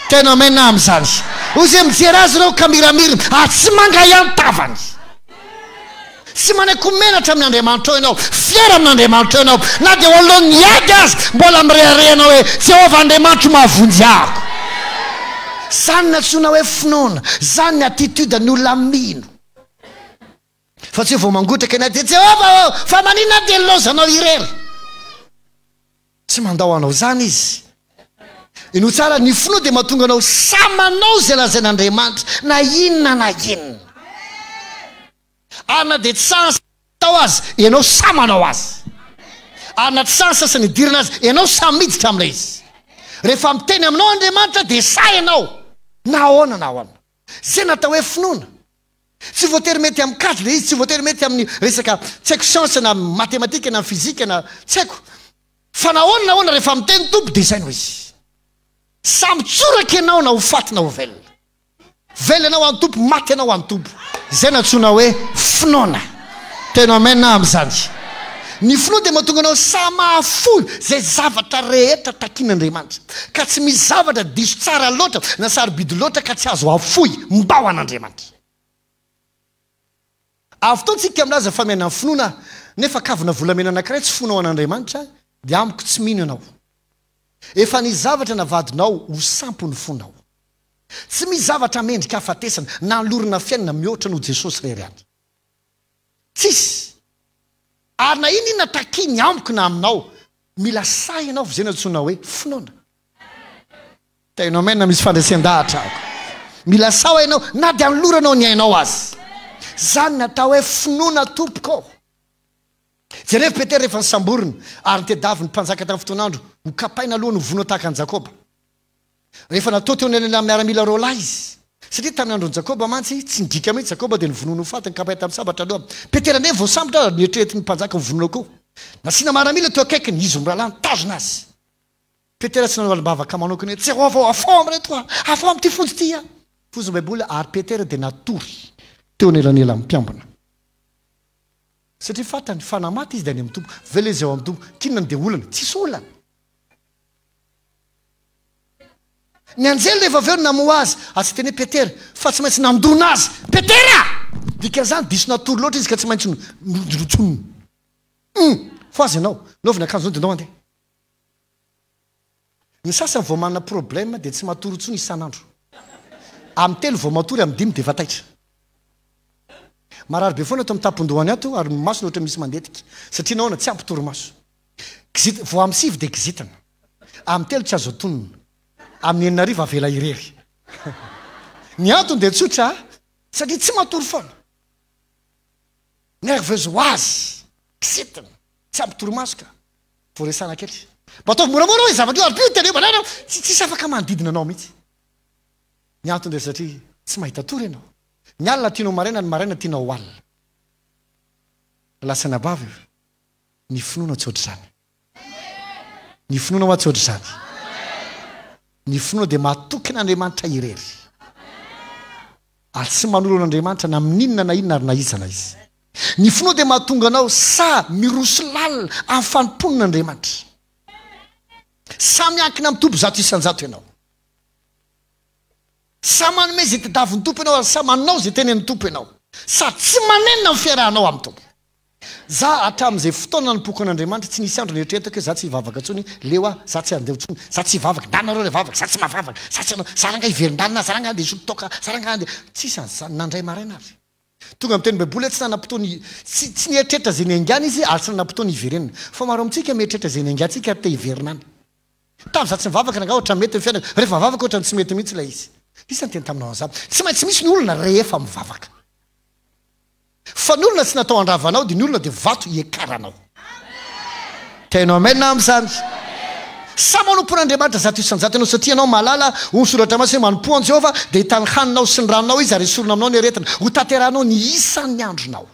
Tena amen aho amin'izany. Hoy izy hoe mijery azy ireo ka miramirina ary tsy mangaiha ny tavany. Tsy manaiky ho menatra amin'ny Andriamanitrao ianao, fier amin'Andriamanitrao ianao, na dia eo anoloan'ny ady aza, mbola mirehareha ianao hoe Jehovah Andriamanitro mahavonjy ahako. Izany no antsoina hoe finoana, izany ny attitude ny olona mino. Fa tsy hoe vao mangotraka ianao dia Jehovah ô, fa maninona aho dia nilaozanao irery? Tsy mandao anao izany Izy. Inoa tsara, ny finoa dia mahatonga anao sahy manao izay lazain'Andriamanitra, na inona na inona. Ary na dia tsy sahy ny atao aza, ianao sahy manao azy. Ary na tsy sahy ny sasany hidirana aza, ianao sahy miditra amin'ilay izy. Rehefa miteny aminao Andriamanitra dia sahy ianao, na ahoana na ahoana. Izay no atao hoe finoana. Tsy voatery mety amin'ny kajy ilay izy, tsy voatery mety amin'ny resaka tsy haiko siansa na matematika na fizika na tsy haiko. Fa na ahoana na ahoana rehefa miteny ny Tompo dia izay no izy. Samy tsoraka ianao na ho faty na ho velona. Velona ianao ho an'ny Tompo, maty ianao ho an'ny Tompo. Izay no antsoina hoe finoana. Tena amen amin'izany. Ny finoana dia mahatonga anao sahy mahafoy izay zavatra rehetra takian'Andriamanitra. Ka tsy misy zavatra diso tsara loatra na sarobidy loatra ka tsy azo afoy mba ho an'Andriamanitra. Avy tao tsika milaza fa miaina ny finoana nefa kavina volamena anankiray tsy foinao an'Andriamanitra dia amiko tsy mino ianao. Efa nisy zavatra navadinao ho sampy ny fonao. Tsy misy zavatra mendrika hafatesana na hanolorana fiainana mihoatra noho Jesosy irery ihany. Tsisy. Ary na inona inona takiany amiko na aminao, mila sahy ianao fa izay no antsoina hoe finoana. Tena amen misy fandresen-dahatra aho. Mila sahy ianao na dia anoloranao ny ainao aza. Izany no atao hoe finoana tompoko. Jerevo Petera rehefa nosamborina ary notediavin'ny mpanjaka tamin'ny fotoan'andro ho kapaina aloha no vono tahaka an'i Jakoba. Rehefa natao teo anelanelan'ny miaramila roalahy izy. Satria tamin'ny andron'i Jakoba mantsy, tsy nidika mihitsy Jakoba dia novonoiny ho faty, nokapainy tamin'ny sabatra aloha. Petera anefa voasambotra ary noeritreretin'ny mpanjaka ho vonoina koa. Nasiana maramila teo akaikiny, izy mirahalahy nitazona azy. Petera tsy nanao alim-bavaka manokana hoe, Jehovah ô, afaho amin'ireto aho, afaho amin'ity fonja ity aho. Foza ny Baiboly, ary Petera dia natory teo anelanelan'ny mpiambina. Satria fantany fa na maty izy dia any amin'ny Tompo. Velona izy ao amin'ny Tompo. K'inona no dia olana? Tsisy olana. Ny anjely rehefa avy eo no namoha azy, ary tsy teny hoe Petera, fa tsy maintsy nandona azy. Petera! Dikan'izany, diso natory loatra izy ka tsy maintsy norotsonina. Hum! Fohaza ianao, anaovy ny akanjonao dia ndao handeha. Ny sasany vao manana problème dia tsy matory intsony isan'andro. Amin'ny telo vao matory, amin'ny dimy dia efa taitra. Marary be foana ato amin'ny tampon-dohany ato ary ny masony ohatra misy mandetika. Satria nahoana? Tsy ampy torimaso. Kizit, vao amin'ny sivy dia kizitina. Amin'ny telo tsy azo atonina. Amin'ny 6000 avela irery. Ny antony dia tsotra, satria tsy matory foana. Nerveuse ho azy, kizitina, tsy ampy torimaso ka. Voaresahana kely. Mba ataovy moramora hoe zavatra io ary pio tena io banana, tsy tsisy afaka manodidina anao mihitsy. Ny antony dia satria tsy mahita tory ianao. Ny alina tianao maraina, ny maraina tianao ho alina. Lasa anabavy io. Ny finoana tsy ohatr'izany. Ny finoana hoa tsy ohatr'izany. Ny finoana dia matoky an'Andriamanitra irery. Ary tsy manolo an'Andriamanitra na amin'inona na inona ary na iza na iza. Ny finoana dia mahatonga anao sahy miroso lalina amin'ny fanompoana an'Andriamanitra. Sahy miankina amin'ny Tompo 100% ianao. Sahy manome izay tadiavin'ny Tompo ianao ary sahy manao izay tenenin'ny Tompo ianao. Sady tsy manenina amin'ny fiarahanao amin'ny Tompo. Za hatramin'izay fotoana nanompoako an'Andriamanitra tsy nisy andro nieritreretako hoe za tsy hivavaka intsony, leo aho, za tsy handeha intsony, za tsy hivavaka, ndana nareo le vavaka, za tsy mahavavaka, za tsy hanao, za rangahy hiverin-dalana, za rangahy handeha hisotro toaka, za rangahy handeha, tsisy an'izany, nandray maraina ary. Tonga amin'ny tenin'ny Baiboly hoe tsy nanam-potoana tsy tsy nieritreritra izay niaingàna izy ary tsy nanam-potoana hiverenana. Fa maro amintsika mieritreritra izay niaingàntsika ary te hiverina any. Tamin'izaho tsy nivavaka rangaha ohatran'ny mety ny fiainako, rehefa mivavaka ohatran'ny tsy mety mihitsy ilay izy. Iza niteny taminao an'izany? Tsy maintsy misy ny olona rehefa mivavaka. Fa ny olona tsy natao handrava anao dia ny olona dia vato hiakaranao. Tena amen amin'izany. Samy manompo an'Andriamanitra 100% ianao satria ianao mahalala, hoy ny Soratra Masina hoe manompoa an'i Jehovah dia hitahy ny haninao sy ny ranonao Izy ary hesorina aminao ny aretina. Hotanterahinao ny isan'ny andronao.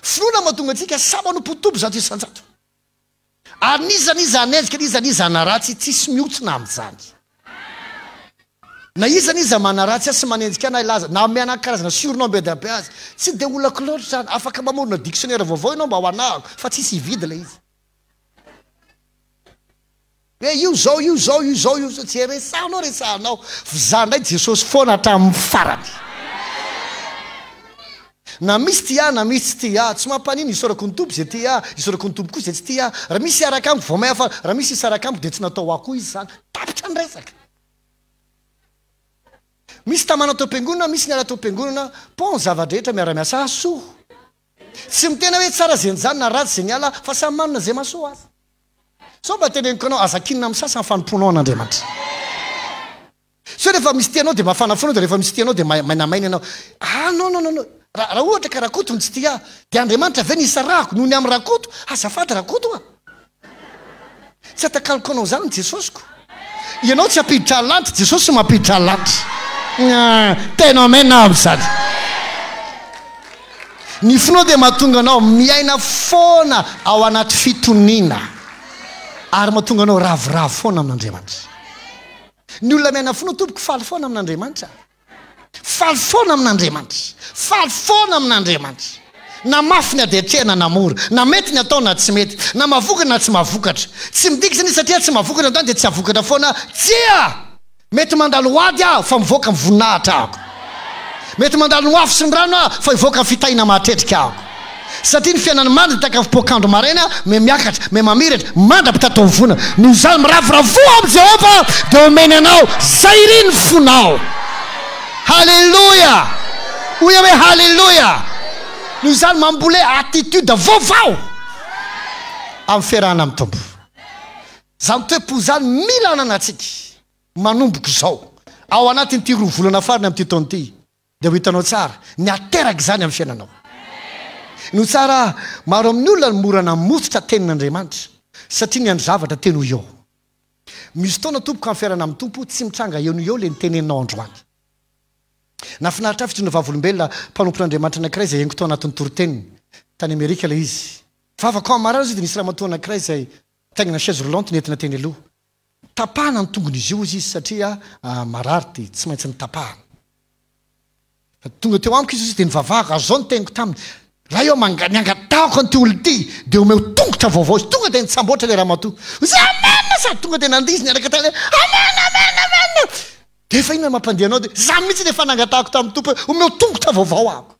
Finoana mahatonga antsika samy manompo ny Tompo 100%. Ary n'iza n'iza hanenjika n'iza n'iza hanaratsy tsisy mihontsina amin'izany. Na iza n'iza manaratsy ahy sy manenjika ahy na hilaza na hanome anah karazana surnom be dia be aza. Tsy dia olako loatra izany. Afaka mamorona dictionnaire vaovao ianao mba ho anahako fa tsisy hividy ilay izy. Hoe io zao, io zao, io zao, io zao. Tsy resahanao resahanao. F'izaho indray Jesosy foana hatramin'ny farany. Na misy tia ahy na misy tsy tia ahy, tsy mampanino, isaorako ny Tompo izay tia ahy, isaorako ny Tompo koa izay tsy tia ahy. Raha misy hiaraka amiko vao may aho fa raha misy hisaraka amiko dia tsy natao ho ahy koa izy izany. Tapitra ny resaka. Misy tamana tao am-piangonana, misy niala tao am-piangonana, bon ny zava-drehetra miara-miasa hahasoa. Tsy miteny aho hoe tsara izay nijanona na ratsy izay niala fa samy manana izay mahasoa azy. Sao mba teneniko anao, aza kinina amin'ny sasany ny fanompoanao an'Andriamanitra. Sao rehefa misy tia anao dia mafana fo anao dia rehefa misy tia anao dia mainamaina ianao. Ah non non non non. Raha raha ohatra ka Rakoto no tsy tia ahy dia Andriamanitra ve no hisarahako noho ny amin'i Rakoto? Azafady Rakoto a! Tsy atakaloko anao izany ny Jesosiko. Ianao tsy hampiditra ahy lanitra, Jesosy no mampiditra ahy lanitra. Tena amen aho amin'izany. Ny finoana dia mahatonga anao miaina foana ao anaty fitoniana ary mahatonga anao ravoravo foana amin'Andriamanitra. Ny olona miaina finoana tompoko faly foana amin'Andriamanitra. Faly foana amin'Andriamanitra. Faly foana amin'Andriamanitra. Na mafy ny ady atrehana na mora, na mety ny atao na tsy mety, na mahavokatra na tsy mahavokatra. Tsy midika izany satria tsy mahavokatra androany dia tsy hahavokatra foana, tsia! Mety mandalo ady aho fa mivoaka amin'ny voninahitra aho. Mety mandalo ny afo sy ny rano aho fa hivoaka amin'ny fitahiana mahatretrika aho. Satria ny fiainan'ny marina dia tahaka ny fipoak'andro maraina, miha-miakatra, miha-mamiratra, mandra-pitataovona. Noho izany, miravoravoa amin'i Jehovah, dia homeny anao izay irin'ny fonao. Haleloia! Hoy aho hoe haleloia! Noho izany, mambole attitude vaovao amin'ny fiarahana amin'ny Tompo. Izany toe-po izany mila ananantsika manomboka izao, ao anatin'ity roa volana farany amin'ity taona ity, dia ho hitanao tsara ny hateraka izany amin'ny fiainanao. No tsara, maro amin'ny olona no mora namototra tenin'Andriamanitra satria niandry zavatra teny ho eo. Misy fotoana tompoko amin'ny fiainana amin'ny Tompo tsy mitranga eo no eo le niteneninao androany. Nahafinaritra ahy fijoroana vavolombelona mpanompon'Andriamanitra anankiray izay henoko tao anatin'ny toriteniny. Tany Amerika ilay izy. Vavaka ao amin'ny maraina izy dia nisy ramatoa anankiray izay Taingina chaise roulante nentina teny aloha. Tapahana ny tongon'izy io hozy izy satria marary dia tsy maintsy notapahana. Tonga teo amiko izy hozy dia nivavahako ary izao no teniko taminy, Ray ô, manga, ny angatahako an'ity olona ity dia omeo tongotra vaovao izy. Tonga dia nitsamboatra ilay ramatoa. Hozy Amen! Sady tonga dia nandihy izy niaraka tamin'ilay Amen! Amen! Amen! Dia efa inona no mampandeha anao? Dia izaho mihitsy no efa nangatahako tamin'ny Tompo hoe omeo tongotra vaovao aho.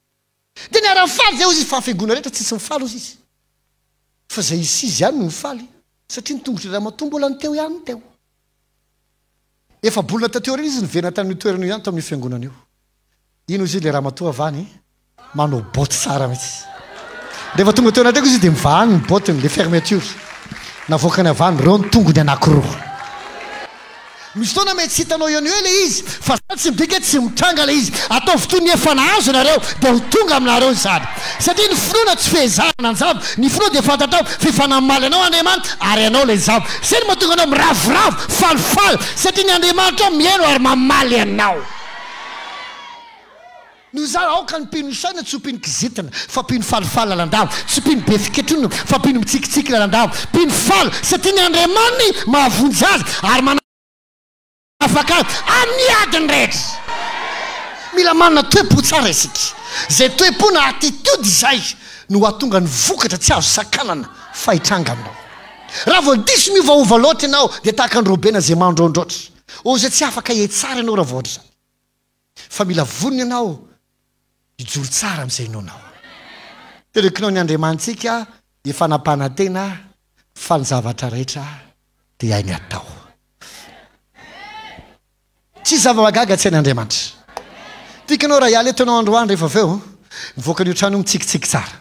Dia niara-nifaly izay hozy izy fa ny fiangonana rehetra tsisy nifaly hozy izy. Fa izay izy izy ihany no nifaly satria ny tongotr'i ramatoa mbola ny teo ihany ny teo. Efa-bolana taty aoriana izy niverina tamin'io toerana io ihany tao amin'io fiangonana io. Iny hozy izy ilay ramatoa avy any manao botte tsara mihitsy. Rehefa tonga teo anatreko izy dia mivahany ny botte-ny, ilay fermeture. Navoakany avy any ireo ny tongony anankiroa. Misy fotoana mety tsy hitanao eo no eo ilay izy, fa izany tsy midika hoe tsy mitranga ilay izy. Ataovy toy ny efa nahazo ianareo, dia ho tonga aminareo izany. Satria ny finoana tsy fehezana an-java, ny finoana dia fantatrao fa efa namaly anao Andriamanitra ary ianao ilay zava. Izay no mahatonga anao miravoravo, falifaly, satria ny Andriamanitrao mihaino ary mamaly anao. Noho izany, aoka ny mpino saina tsy ho mpino kizitina, fa mpino falifaly lalandava, tsy mpino be fiketronana, fa mpino mitsikitsiky lalandava, mpino faly, satria ny Andriamaniny mahavonjy azy ary manafaka azy amin'ny adiny rehetra. Mila manana toe-po tsara isika. Izay toe-po na attitude izay no hahatonga ny vokatra tsy azo sakanana fa hitranga aminao. Raha vao diso miovaova loatra ianao dia tahaka an'i Robena izay mandroandroatra. Oh, izay tsy afaka hetsara ianao raha vao ohatr'izany. Fa mila vonona ianao hijoro tsara amin'izay inoanao. Terekinao ny Andriamanitsika efa nampanantena fa ny zavatra rehetra dia hainy atao. Tsisy zava-mahagaga tsy hain'Andriamanitra. Tiako ianao raha hiala eto ianao androany rehefa avy eo, mivoaka an'io trano io mitsikitsiky tsara.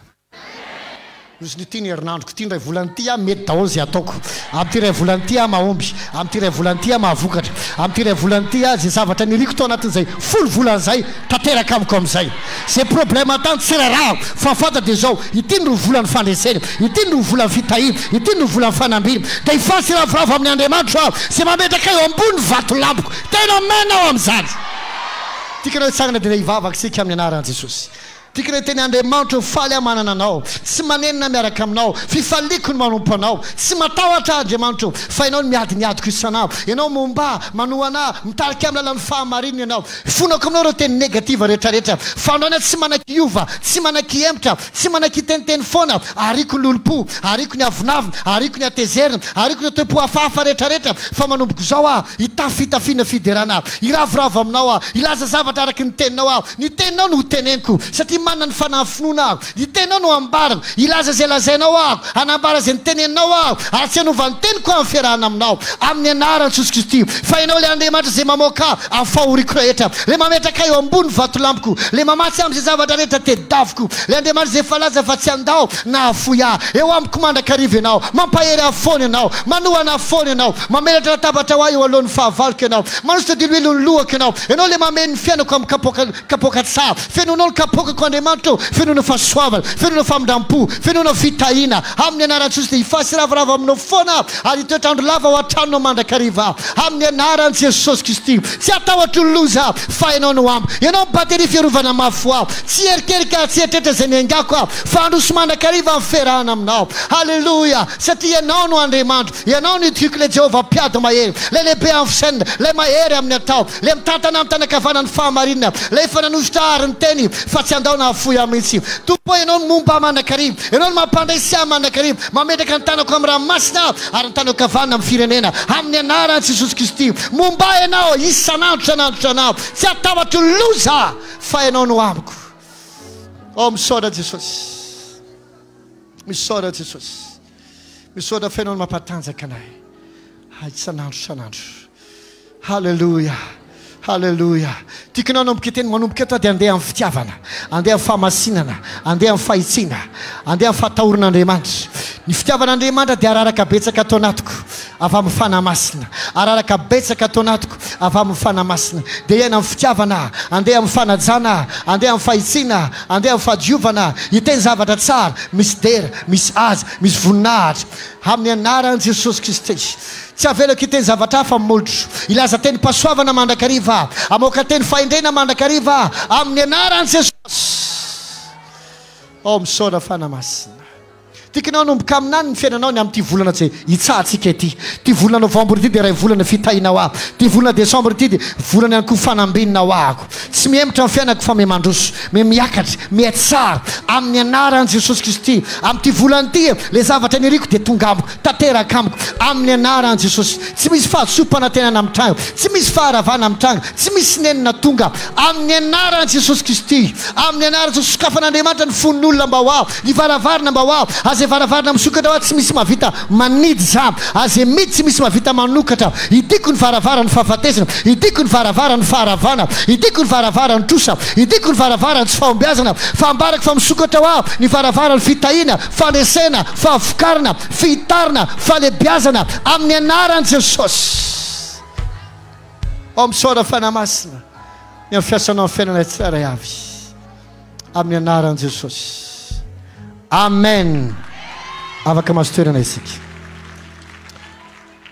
Ozona ity ny herinandroko ity, indray volana ity aho mety daholo izay ataoko. Amin'ity iray volana ity aho mahomby, amin'ity iray volana ity aho mahavokatra, amin'ity iray volana ity aho izay zavatra niriko tao anatin'izay folo volana izay tanteraka amiko amin'izay. Izay problème tany tsy rarahako fa fantatra dia izao, ity no volan'ny fandresena, ity no volan'ny fitahiana, ity no volan'ny fanambina. Dia hifaly sy hiravoravo amin'ny Andriamanitro aho izay mametraka ahy eo ambony vatolampiko. Tena amen aho amin'izany. Tiako ianao hitsangana dia hivavaka isika amin'ny anaran'i Jesosy. Tiako ilay teny Andriamanitra o faly aho manana anao tsy manenina miaraka aminao fifaliako ny manompo anao tsy matahotra aho Andriamanitra o fa ianao no miady ny adiko isan'andro ianao momba ahy manohana ahy mitarika ahy amin'ny lalan'ny fahamarinana ianao ifonako aminao ireo teny negative rehetra rehetra fa androany aho tsy manaiky hiova tsy manaiky hihemotra tsy manaiky hiteniteny foana ariko ny lolompo ariko ny avonavona ariko ny hatezerana ariko ireo toe-po hafahafa rehetra rehetra fa manomboka izao aho hitafy fitafiana fiderana aho hiravoravo aminao aho hilaza zavatra araky ny teninao aho Ny teninao no hoteneniko, satria manana ny fanahy finoana aho. Ny teninao no ambarako, hilaza izay lazainao aho, hanambara izay noteneninao aho, ary tsy hanova ny teniko aho amin'ny fiarahana aminao. Amin'ny anaran'i Jesosy Kristy. Fa Ianao ilay Andriamanitra izay mamoaka ahy amin'ny fahoriako rehetra, ilay mametraka ahy eo ambony vatolampiko, ilay mamatsy ahy amin'izay zavatra rehetra tedaviko, ilay Andriamanitra izay efa laza fa tsy handao na hahafoy ahy. Eo amiko mandrakariva Ianao. Mampahery ahy foana Ianao. Manohana ahy foana Ianao. Mamelatra latabatra ho ahy eo alohan'ny fahavaloko Ianao. Manosotra diloilo ny lohako Ianao. Ianao ilay mameno ny fiainako amin'ny kapoaka, kapoaka tsara. Fenoinao ny kapoakako Andriamanitra ô. Fenoinao fahasoavana, fenoinao famindram-po, fenoinao fitahiana. Amin'ny anaran'i Jesosy dia hifaly sy hiravoravo aminao foana aho, ary hitoetra andro lava ao an-tranonao mandrakariva aho. Amin'ny anaran'i Jesosy Kristy. Tsy hatahotra ny loza aho, fa Ianao no amiko. Ianao no bateria fiarovana mafy ho ahy. Tsy hierikerika ary tsy hieritreritra izay niaingako aho, fa handroso mandrakariva amin'ny fiarahana aminao. Haleloia! Satria Ianao no Andriamanitro. Ianao no itokiako ilay Jehovah mpiady mahery, ilay lehibe amin'ny fisainana, ilay mahery amin'ny atao, ilay mitantana amin'ny tanan-kavanan'ny fahamarinana, ilay efa nanosotra ahy ary niteny fa tsy handao na hahafoy ahy mihitsy. Tompo ô, Ianao no momba ahy mandrakariva, Ianao no mampandresy ahy mandrakariva, mametraka ny tanako amin'ny ranomasina aho ary ny tanako havanana amin'ny firenena, amin'ny anaran'i Jesosy Kristy. Momba ahy Ianao isan'andro isan'andro isan'andro, tsy hatahotra loza aho fa Ianao no amiko. Oh, misaotra Jesosy. Misaotra Jesosy. Misaotra fa Ianao no mampatanjaka anay isan'andro isan'andro. Haleloia. Haleloia. Tiako ianao hanomboka hiteny manomboka eto aho dia andeha amin'ny fitiavana, andeha amin'ny fahamasinana, andeha amin'ny fahitsiana, andeha amin'ny fahatahoran'Andriamanitra. Ny fitiavan'Andriamanitra dia araraka betsaka ato anatiko avy amin'ny Fanahy Masina. Araraka betsaka ato anatiko avy amin'ny Fanahy Masina. Dia hiaina amin'ny fitiavana aho, andeha amin'ny fanajana aho, andeha amin'ny fahitsiana aho, Andeha amin'ny fahadiovana, hiteny zavatra tsara, misy dera, misy haja, misy voninahitra, amin'ny anaran'i Jesosy Kristy. Tsy avelako hiteny zavatra hafa amin'ny molotro. Hilaza tenim-pahasoavana mandrakariva aho. Hamoaka teny fahendrena mandrakariva aho, amin'ny anaran'i Jesosy. Oh, misaotra Fanahy Masina. Tiako ianao hanomboka haminany ny fiainanao ny amin'ity volana izay hitsahantsika ity. Ity volana novambra ity dia iray volana fitahiana ho ahy. Ity volana desambra ity dia volana ihany koa fanambinina ho ahako. Tsy mihemotra ny fiainako fa miha-mandroso, miha-miakatra, miha-tsara amin'ny anaran'i Jesosy Kristy. Amin'ity volana ity, ilay zavatra niriko dia tonga amiko, tanteraka amiko amin'ny anaran'i Jesosy. Tsy misy fahadisoam-panantenana mitranga, tsy misy faharavana mitranga, tsy misy nenina tonga amin'ny anaran'i Jesosy Kristy. Amin'ny anaran'i Jesosy, sokafan'Andriamanitra ny fon'ny olona mba ho ahy. Ny varavarana mba ho aho, ary izay varavarana misokatra ho ahy tsy misy mahavita manidy izany, ary izay midy tsy misy mahavita manokatra. Hidiko ny varavaran'ny fahafatesana, hidiko ny varavaran'ny faharavana, hidiko ny varavaran'ny trosa, hidiko ny varavaran'ny tsy fahombiazana, fa ambarako fa misokatra ho ahy ny varavaran'ny fitahiana, fandresena, fahavokarana, fihitarana, fahalebiazana, amin'ny anaran'i Jesosy. Oh, misaora Fanahy Masina ny amin'ny fiasanao amin'ny fiainanay tsirairay avy. Amin'ny anaran'i Jesosy. Amen. Afaka mahazo toerana isika.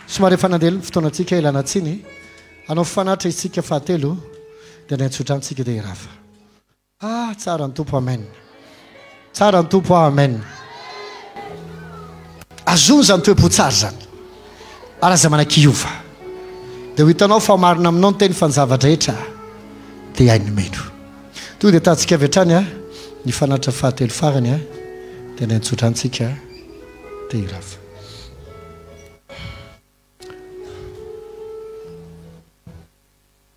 Somary efa nandeha ny fotoanantsika, ilana tsiny. Hanao fanatitra isika fahatelo, dia handray ny tsodranontsika dia hirava. Ah, tsara ny Tompo, amen. Tsara ny Tompo, amen. Azony izany toe-po tsara izany. Ary aza manaiky hiova. Dia ho hitanao fa marina aminao ny teny fa ny zava-drehetra dia hain'ny mino. Tonga dia tahantsika avy hatrany ny fanatitra fahatelo farany dia ny antsodrantsika dia hirava.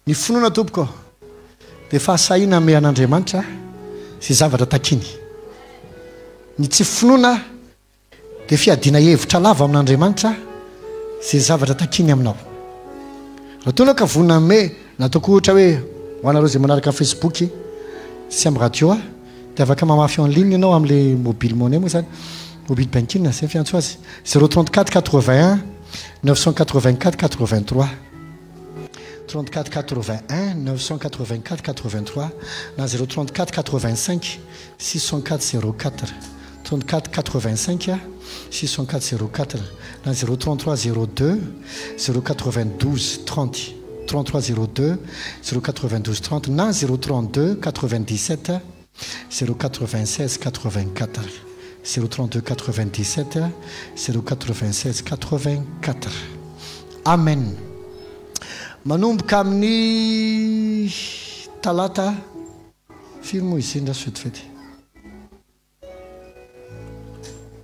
Ny finoana tompoko dia fahasahiana hanome an'Andriamanitra izay zavatra takiny. Ny tsy finoana dia fiadiana hevitra lava amin'Andriamanitra izay zavatra takiny aminao. Raha toa ianao ka vonona hanome, na ataoko ohatra hoe. Ho anareo izay manaraka amin'ny Facebook sy amin'ny radio dia afaka mamafy en ligne ianao amin'ilay mobile money moa izany, mobile banking, izay ny fiantso azy, 034 81 984 83. 34 81 984 83 na 034 85 604 04 34 85 604 04 na 033 02 092 30 33 02 092 30 na 032 97 096 84 032 97 096 84 Amen Manomboka amin'ny talata firy moa izy iny ra vetivety?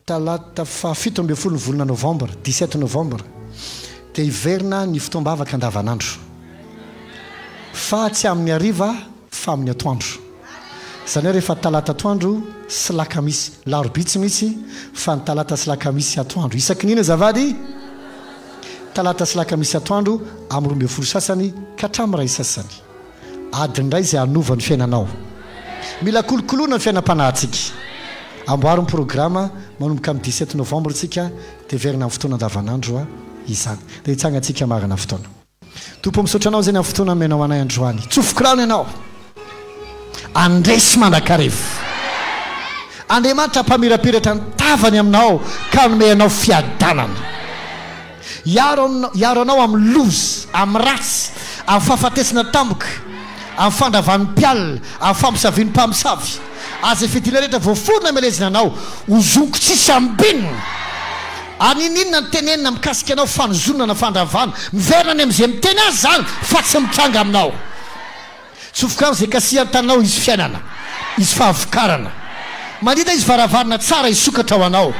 Talata faha 17 ny volana novambra, 17 novembre, dia hiverina ny fotoam-bavaka andavanandro. Fa tsy amin'ny hariva fa amin'ny atoandro. Izany hoe rehefa talata atoandro sy lakamisy, larobia tsy misy fa ny talata sy lakamisy atoandro. Isaky ny inona azafady? Talata sy lakamisy atoandro amin'ny 12 sasany ka hatramin'ny iray sasany. Adiny iray izay hanova ny fiainanao. Mila kolokoloina ny fiainam-panahintsika. Amboary ny programa, manomboka amin'ny 17 novembre tsika dia heverina amin'ny fotoana andavanandro izany. Dia hitsangantsika marina fotoana. Tompo misaotra anao izay ny amin'ny fotoana nomenao anay androany. Tsofiko rano ianao. Andresy mandrakariva. Andriamanitra hampamirapiratra ny tavany aminao ka hanome anao fiadanana. Hiaro hiaro anao amin'ny loza, amin'ny ratsy, amin'ny fahafatesana tampoka, amin'ny fandravan'ny mpialona, amin'ny fampisavian'ny mpamosavy. Ary izay fiadiana rehetra voaforona hamelezana anao, hozoniko tsisy ambinina. Ary n'inon'inona ny tenenina mikasika anao, fanozonana na fandravana, miverina any amin'izay miteny azy izany, fa tsy mitranga aminao. Tsofokano izay kasihan-taninao hisy fiainana, hisy fahavokarana. Manida hisy varavarana tsara hisokatra ho anao,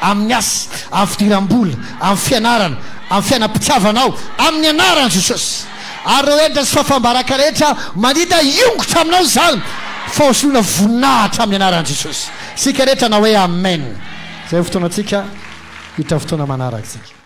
amin'ny asa, amin'ny fidiram-bola, amin'ny fianarana, amin'ny fiainam-pitiavanao, amin'ny anaran'i Jesosy. Ary ireo henatra sy fahafaham-baraka rehetra manida hiongotra aminao izany, fa ho soloina voninahitra amin'ny anaran'i Jesosy. Isika rehetra hanao hoe Amen. Izay ny fotoanantsika, hiditra amin'ny fotoana manaraka isika.